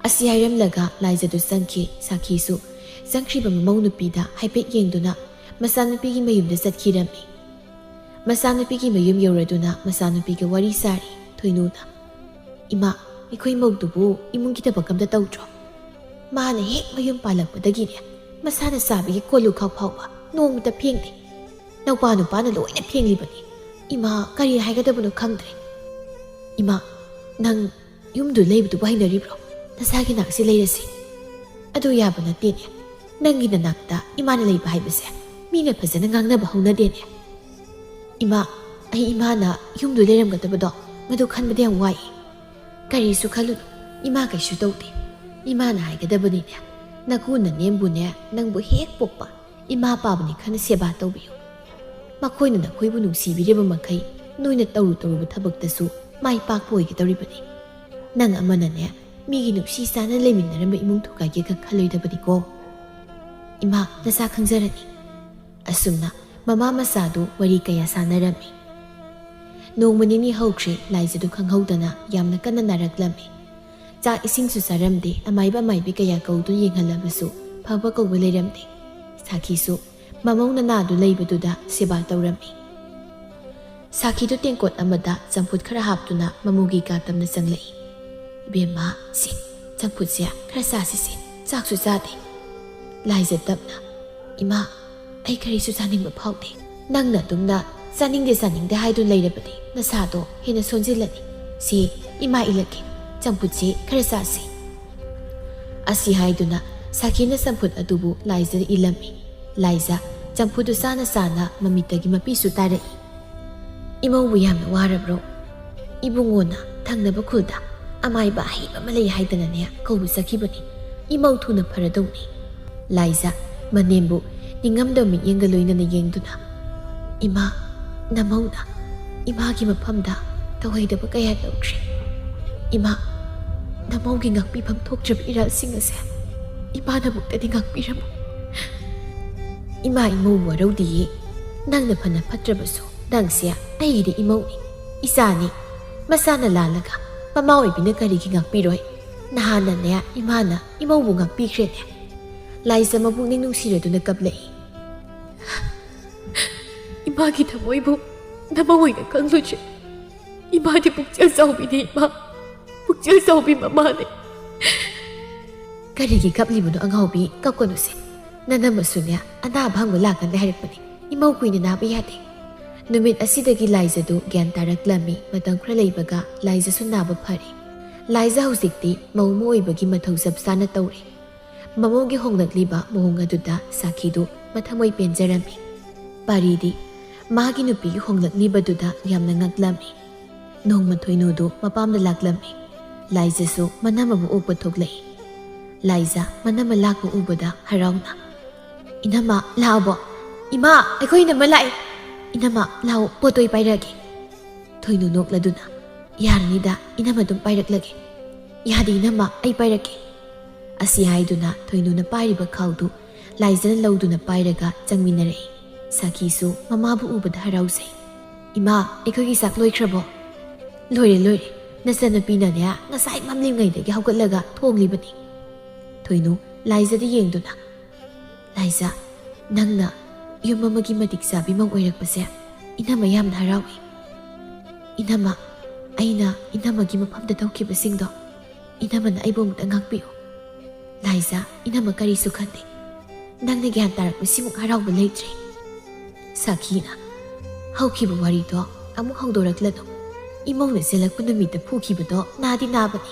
ꯑꯁꯤ ꯍꯥꯏꯔꯝꯂꯒ ꯂꯥꯏꯖꯗꯨ ꯆꯪꯈꯤ꯫ ꯁꯥꯈꯤꯁꯨ ꯆꯪꯈ꯭ꯔꯤꯕ ꯃꯃꯧ ꯅꯨꯄꯤꯗ ꯍꯥꯏꯐꯦꯠ ꯌꯦꯡꯗꯨꯅ ꯃꯆꯥꯅꯨꯄꯤꯒꯤ ꯃꯌꯨꯝꯗ ꯆꯠꯈꯤꯔꯝꯃꯤ꯫ ꯃꯆꯥꯅꯨꯄꯤꯒꯤ ꯃꯌꯨꯝ ꯌꯧꯔꯗꯨꯅ ꯃꯆꯥꯅꯨꯄꯤꯒ ꯋꯥꯔꯤ ꯁꯥꯔꯤ ꯊꯣꯏꯅꯨꯅ꯫ "ꯏꯃꯥ, ꯑꯩꯈꯣꯏ ꯃꯧꯗꯨꯕꯨ ꯏꯃꯨꯡꯒꯤ ꯊꯕꯛ ꯑꯝꯇ ꯇꯧꯗ꯭ꯔꯣ? ꯃꯥꯅ ꯍꯦꯛ ꯃꯌꯨꯝ ꯄꯥꯜꯂꯛꯄꯗꯒꯤꯅꯦ ꯃꯁꯥꯅ ꯆꯥꯕꯒꯤ ꯀꯣꯜꯂꯨꯈꯥꯛ ꯐꯥꯎꯕ ꯅꯣꯡꯃꯇ ꯐꯦꯡꯗꯦ꯫ ꯅꯧꯄꯥ ꯅꯨꯄꯥꯅ ꯂꯣꯏꯅ ꯐꯦꯡꯂꯤꯕꯅꯤ꯫ ꯏꯃꯥ, ꯀꯔꯤ ꯍꯥꯏꯒꯗꯕꯅꯣ ꯈꯪꯗ꯭ꯔꯦ꯫" "ꯏꯃꯥ, ꯅꯪ ꯌꯨꯝꯗꯨ ꯂꯩꯕꯗꯨꯕꯨ ꯍꯩꯅꯔꯤꯕ꯭ꯔꯣ? ꯅꯁꯥꯒꯤ ꯅꯥꯛꯁꯤ ꯂꯩꯔꯁꯤ꯫" "ꯑꯗꯨ ꯌꯥꯕ ꯅꯠꯇꯦꯅꯦ꯫ ꯅꯪꯒꯤ ꯅꯅꯥꯛꯇ ꯏꯃꯥꯅ ꯂꯩꯕ ꯍꯥꯏꯕꯁꯦ ꯃꯤꯅ ꯐꯖꯅ ꯉꯥꯡꯅꯕ ꯍꯧꯅꯗꯦꯅꯦ꯫" "ꯏꯃꯥ, ꯑꯩ ꯏꯃꯥꯅ ꯌꯨꯝꯗꯨ ꯂꯩꯔꯝꯒꯗꯕꯗꯣ ꯃꯗꯨ ꯈꯟꯕꯗ ꯌꯥꯝ ꯋꯥꯏ꯫" "ꯀꯔꯤꯁꯨ ꯈꯜꯂꯨꯅꯨ, ꯏꯃꯥ ꯀꯩꯁꯨ ꯇꯧꯗꯦ꯫ ꯏꯃꯥꯅ ꯍꯥꯏꯒꯗꯕꯅꯤꯅꯦ, ꯅꯀꯨ ꯅꯅꯦꯝꯕꯨꯅꯦ ꯅꯪꯕꯨ ꯍꯦꯛ ꯄꯣꯛꯄ ꯏꯃꯥ ꯄꯥꯕꯅꯤ ꯈꯟꯅ ꯁꯦꯕꯥ ꯇꯧꯕꯤꯌꯨ꯫ ꯃꯈꯣꯏꯅ ꯅꯈꯣꯏꯕꯨ ꯅꯨꯡꯁꯤꯕꯤꯔꯤꯕ ꯃꯈꯩ ꯅꯣꯏꯅ ꯇꯧꯔꯨ ꯇꯧꯔꯨꯕ ꯊꯕꯛꯇꯁꯨ ꯃꯥꯏ ꯄꯥꯛꯄ ꯑꯣꯏꯒꯗꯧꯔꯤꯕꯅꯤ꯫ ꯅꯪ ꯑꯃꯅꯅꯦ ꯃꯤꯒꯤ ꯅꯨꯡꯁꯤ ꯆꯥꯟꯅ ꯂꯩꯃꯤꯟꯅꯔꯝꯕ ꯏꯃꯨꯡ ꯊꯨꯒꯥꯏꯒꯦꯒ ꯈꯜꯂꯣꯏꯗꯕꯅꯤꯀꯣ꯫ ꯏꯃꯥ, ꯅꯁꯥ ꯈꯪꯖꯔꯅꯤ꯫" ꯑꯁꯨꯝꯅ ꯃꯃꯥ ꯃꯆꯥꯗꯨ ꯋꯥꯔꯤ ꯀꯌꯥ ꯁꯥꯟꯅꯔꯝꯃꯤ꯫ ꯅꯣꯡꯃ ꯅꯤꯅꯤ ꯍꯧꯈ꯭ꯔꯦ꯫ ꯂꯥꯏꯖꯗꯨ ꯈꯪꯍꯧꯗꯅ ꯌꯥꯝꯅ ꯀꯟꯅ ꯅꯥꯔꯛꯂꯝꯃꯤ꯫ ꯆꯥꯛ ꯏꯁꯤꯡꯁꯨ ꯆꯥꯔꯝꯗꯦ꯫ ꯑꯃꯥꯏꯕ ꯑꯃꯥꯏꯕꯤ ꯀꯌꯥ ꯀꯧꯗꯨꯅ ꯌꯦꯡꯍꯜꯂꯕꯁꯨ ꯐꯕ ꯀꯧꯕ ꯂꯩꯔꯝꯗꯦ꯫ ꯁꯥꯈꯤꯁꯨ ꯃꯃꯧ ꯅꯅꯥꯗꯨ ꯂꯩꯕꯗꯨꯗ ꯁꯦꯕꯥ ꯇꯧꯔꯝꯃꯤ꯫ ꯁꯥꯈꯤꯗꯨ ꯇꯦꯡꯀꯣꯠ ꯑꯃꯗ ꯆꯝꯐꯨꯠ ꯈꯔ ꯍꯥꯞꯇꯨꯅ ꯃꯃꯧꯒꯤ ꯀꯥ ꯇꯝꯅ ꯆꯪꯂꯛꯏ꯫ "ꯏꯕꯦꯝꯃ, ꯁꯤ ꯆꯝꯐꯨꯠꯁꯦ ꯈꯔ ꯆꯥꯁꯤꯁꯦ, ꯆꯥꯛꯁꯨ ꯆꯥꯗꯦ꯫" ꯂꯥꯏꯖ ꯇꯞꯅ, "ꯏꯃꯥ, ꯑꯩ ꯀꯔꯤꯁꯨ ꯆꯥꯅꯤꯡꯕ ꯐꯥꯎꯗꯦ꯫ ꯅꯪꯅ ꯑꯗꯨꯝꯅ ꯆꯥꯅꯤꯡꯗꯦ ꯆꯥꯅꯤꯡꯗꯦ ꯍꯥꯏꯗꯨꯅ ꯂꯩꯔꯕꯗꯤ ꯅꯁꯥꯗꯣ ꯍꯦꯟꯅ ꯁꯣꯟꯖꯤꯜꯂꯅꯤ꯫ ꯁꯤ, ꯏꯃꯥ ꯏꯜꯂꯛꯀꯦ, ꯆꯝꯐꯨꯠꯁꯤ ꯈꯔ ꯆꯥꯁꯤ"꯫ ꯑꯁꯤ ꯍꯥꯏꯗꯨꯅ ꯁꯥꯈꯤꯅ ꯆꯝꯐꯨꯠ ꯑꯗꯨꯕꯨ ꯂꯥꯏꯖꯗ ꯏꯜꯂꯝꯃꯤ꯫ ꯂꯥꯏꯖ ꯆꯝꯐꯨꯠꯇꯨ ꯆꯥꯅ ꯆꯥꯅ ꯃꯃꯤꯠꯇꯒꯤ ꯃꯄꯤꯁꯨ ꯇꯥꯔꯛꯏ꯫ "ꯏꯃꯧꯕꯨ ꯌꯥꯝꯅ ꯋꯥꯔꯕ꯭ꯔꯣ? ꯏꯕꯨꯡꯉꯣꯅ ꯊꯪꯅꯕ ꯈꯨꯜꯗ ꯑꯃꯥꯏꯕ ꯑꯍꯩꯕ ꯑꯃ ꯂꯩ ꯍꯥꯏꯗꯅꯅꯦ ꯀꯧꯕ ꯆꯠꯈꯤꯕꯅꯤ꯫ ꯏꯃꯧ ꯊꯨꯅ ꯐꯔꯗꯧꯅꯤ"꯫ ꯂꯥꯏꯖ ꯃꯅꯦꯝꯕꯨ ꯅꯤꯡꯉꯝꯗꯕ ꯃꯤꯠꯌꯦꯡꯒ ꯂꯣꯏꯅꯅ ꯌꯦꯡꯗꯨꯅ, "ꯏꯃꯥ, ꯅꯃꯧꯅ ꯏꯃꯥꯒꯤ ꯃꯐꯝꯗ ꯇꯧꯍꯩꯗꯕ ꯀꯌꯥ ꯇꯧꯈ꯭ꯔꯦ꯫ ꯏꯃꯥ, ꯅꯃꯧꯒꯤ ꯉꯥꯛꯄꯤꯐꯝ ꯊꯣꯛꯇ꯭ꯔꯕ ꯏꯔꯥꯜꯁꯤꯡ ꯑꯁꯦ ꯏꯃꯥꯅꯃꯨꯛꯇꯗꯤ ꯉꯥꯛꯄꯤꯔꯝꯃꯨ"꯫ "ꯏꯃꯥ ꯏꯃꯧ ꯋꯥꯔꯧꯗꯤꯌꯦ꯫ ꯅꯪꯅ ꯐꯅ ꯐꯠꯇ꯭ꯔꯕꯁꯨ ꯅꯪꯁꯦ ꯑꯩꯒꯤꯗꯤ ꯏꯃꯧꯅꯤ, ꯏꯆꯥꯅꯤ꯫ ꯃꯆꯥꯅ ꯂꯥꯜꯂꯒ ꯃꯃꯥ ꯑꯣꯏꯕꯤꯅ ꯀꯔꯤꯒꯤ ꯉꯥꯛꯄꯤꯔꯣꯏ? ꯅꯍꯥꯟꯅꯅꯦ ꯏꯃꯥꯅ ꯏꯃꯧꯕꯨ ꯉꯥꯛꯄꯤꯈ꯭ꯔꯦꯅꯦ"꯫ ꯂꯥꯏꯖ ꯃꯄꯨꯛꯅꯤꯡ ꯅꯨꯡꯁꯤꯔꯗꯨꯅ ꯀꯞꯂꯛꯏ꯫ "ꯏꯃꯥꯒꯤ ꯊꯃꯣꯏꯕꯨ ꯅꯃꯧ ꯑꯣꯏꯅ ꯈꯪꯂꯨꯆꯦ꯫ ꯏꯃꯥꯗꯤ ꯄꯨꯛꯆꯦꯜ ꯆꯥꯎꯕꯤꯅꯤ ꯏꯃꯥ, ꯄꯨꯛꯆꯦꯜ ꯆꯥꯎꯕꯤ ꯃꯃꯥꯅꯤ"꯫ "ꯀꯔꯤꯒꯤ ꯀꯞꯂꯤꯕꯅꯣ ꯑꯉꯥꯎꯕꯤ? ꯀꯞꯀꯅꯨꯁꯦ꯫ ꯅꯅꯝꯃꯁꯨꯅꯦ ꯑꯅꯥꯕ ꯍꯪꯕ ꯂꯥꯛꯀꯅꯤ ꯍꯥꯏꯔꯛꯄꯅꯤ꯫ ꯏꯃꯧ ꯀꯨꯏꯅ ꯅꯥꯕ ꯌꯥꯗꯦ"꯫ ꯅꯨꯃꯤꯠ ꯑꯁꯤꯗꯒꯤ ꯂꯥꯏꯖꯗꯨ ꯒ꯭ꯌꯥꯟ ꯇꯥꯔꯛꯂꯝꯃꯤ꯫ ꯃꯇꯝ ꯈꯔ ꯂꯩꯕꯒ ꯂꯥꯏꯖꯁꯨ ꯅꯥꯕ ꯐꯔꯦ꯫ ꯂꯥꯏꯖ ꯍꯧꯖꯤꯛꯇꯤ ꯃꯧ ꯑꯃ ꯑꯣꯏꯕꯒꯤ ꯃꯊꯧ ꯆꯞ ꯆꯥꯅ ꯇꯧꯔꯦ꯫ ꯃꯃꯧꯒꯤ ꯍꯣꯡꯂꯛꯂꯤꯕ ꯃꯑꯣꯡ ꯑꯗꯨꯗ ꯁꯥꯈꯤꯗꯨ ꯃꯊꯃꯣꯏ ꯄꯦꯟꯖꯔꯝꯃꯤ꯫ ꯄꯥꯔꯤꯗꯤ ꯃꯥꯒꯤ ꯅꯨꯄꯤꯒꯤ ꯍꯣꯡꯂꯛꯂꯤꯕꯗꯨꯗ ꯌꯥꯝꯅ ꯉꯛꯂꯝꯃꯤ꯫ ꯅꯣꯡꯃ ꯊꯣꯏꯅꯨꯗꯨ ꯃꯄꯥꯝꯗ ꯂꯥꯛꯂꯝꯃꯤ꯫ ꯂꯥꯏꯖꯁꯨ ꯃꯅꯝ ꯑꯃ ꯑꯣꯛꯄ ꯊꯣꯛꯂꯛꯏ꯫ ꯂꯥꯏꯖ ꯃꯅꯝ ꯑꯃ ꯂꯥꯛꯄ ꯎꯕꯗ ꯍꯔꯥꯎꯅ, "ꯏꯅꯝꯃ, ꯂꯥꯛꯑꯕꯣ? ꯏꯃꯥ, ꯑꯩꯈꯣꯏ ꯏꯅꯝꯃ ꯂꯥꯛꯑꯦ꯫ ꯏꯅꯝꯃ, ꯂꯥꯛꯑꯣ, ꯄꯣꯠꯇꯣ ꯑꯩ ꯄꯥꯏꯔꯛꯑꯒꯦ"꯫ ꯊꯣꯏꯅꯨ ꯅꯣꯛꯂꯗꯨꯅ, "ꯌꯥꯔꯅꯤꯗ, ꯏꯅꯝꯃ ꯑꯗꯨꯝ ꯄꯥꯏꯔꯛꯂꯒꯦ"꯫ "ꯌꯥꯗꯦ ꯏꯅꯝꯃ, ꯑꯩ ꯄꯥꯏꯔꯛꯀꯦ"꯫ ꯑꯁꯤ ꯍꯥꯏꯗꯨꯅ ꯊꯣꯏꯅꯨꯅ ꯄꯥꯏꯔꯤꯕ ꯈꯥꯎꯗꯨ ꯂꯥꯏꯖꯅ ꯂꯧꯗꯨꯅ ꯄꯥꯏꯔꯒ ꯆꯪꯃꯤꯟꯅꯔꯛꯏ꯫ ꯁꯥꯈꯤꯁꯨ ꯃꯃꯥꯕꯨ ꯎꯕꯗ ꯍꯔꯥꯎꯖꯩ꯫ "ꯏꯃꯥ, ꯑꯩꯈꯣꯏꯒꯤ ꯆꯥꯛ ꯂꯣꯏꯈ꯭ꯔꯕꯣ?" "ꯂꯣꯏꯔꯦ, ꯂꯣꯏꯔꯦ꯫ ꯅꯆꯟꯅꯨꯄꯤꯅꯗꯤ ꯉꯁꯥꯏ ꯃꯝꯂꯤꯉꯩꯗꯒꯤ ꯍꯧꯒꯠꯂꯒ ꯊꯣꯡꯂꯤꯕꯅꯤ"꯫ ꯊꯣꯏꯅꯨ ꯂꯥꯏꯖꯗ ꯌꯦꯡꯗꯨꯅ, "ꯂꯥꯏꯖ, ꯅꯪꯅ ꯌꯨꯝ ꯑꯃꯒꯤ ꯃꯇꯤꯛ ꯆꯥꯕꯤ ꯃꯧ ꯑꯣꯏꯔꯛꯄꯁꯦ ꯏꯅꯝꯃ ꯌꯥꯝꯅ ꯍꯔꯥꯎꯏ꯫ ꯏꯅꯝꯃ, ꯑꯩꯅ ꯏꯅꯝꯃꯒꯤ ꯃꯐꯝꯗ ꯇꯧꯈꯤꯕꯁꯤꯡꯗꯣ ꯏꯅꯝꯃꯅ ꯑꯩꯕꯨ ꯑꯃꯨꯛꯇ ꯉꯥꯛꯄꯤꯌꯨ꯫ ꯂꯥꯏꯖ, ꯏꯅꯝꯃ ꯀꯔꯤꯁꯨ ꯈꯟꯗꯦ"꯫ ꯅꯪꯅ ꯒ꯭ꯌꯥꯟ ꯇꯥꯔꯛꯄꯁꯤꯃꯨꯛ ꯍꯔꯥꯎꯕ ꯂꯩꯇ꯭ꯔꯦ꯫ ꯁꯥꯈꯤꯅ, "ꯍꯧꯈꯤꯕ ꯋꯥꯔꯤꯗꯣ ꯑꯃꯨꯛ ꯍꯧꯗꯣꯔꯛꯂꯅꯨ꯫ ꯏꯃꯧꯅ ꯆꯦꯜꯂꯛꯄ ꯅꯨꯃꯤꯠꯇ ꯐꯨꯈꯤꯕꯗꯣ ꯅꯥꯗꯤ ꯅꯥꯕꯅꯤ"꯫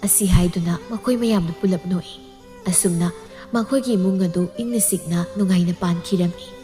ꯑꯁꯤ ꯍꯥꯏꯗꯨꯅ ꯃꯈꯣꯏ ꯃꯌꯥꯝꯗꯨ ꯄꯨꯂꯞ ꯅꯣꯛꯏ꯫ ꯑꯁꯨꯝꯅ ꯃꯈꯣꯏꯒꯤ ꯏꯃꯨꯡ ꯑꯗꯨ ꯏꯪꯅ ꯆꯤꯛꯅ ꯅꯨꯡꯉꯥꯏꯅ ꯄꯥꯟꯈꯤꯔꯝꯃꯤ꯫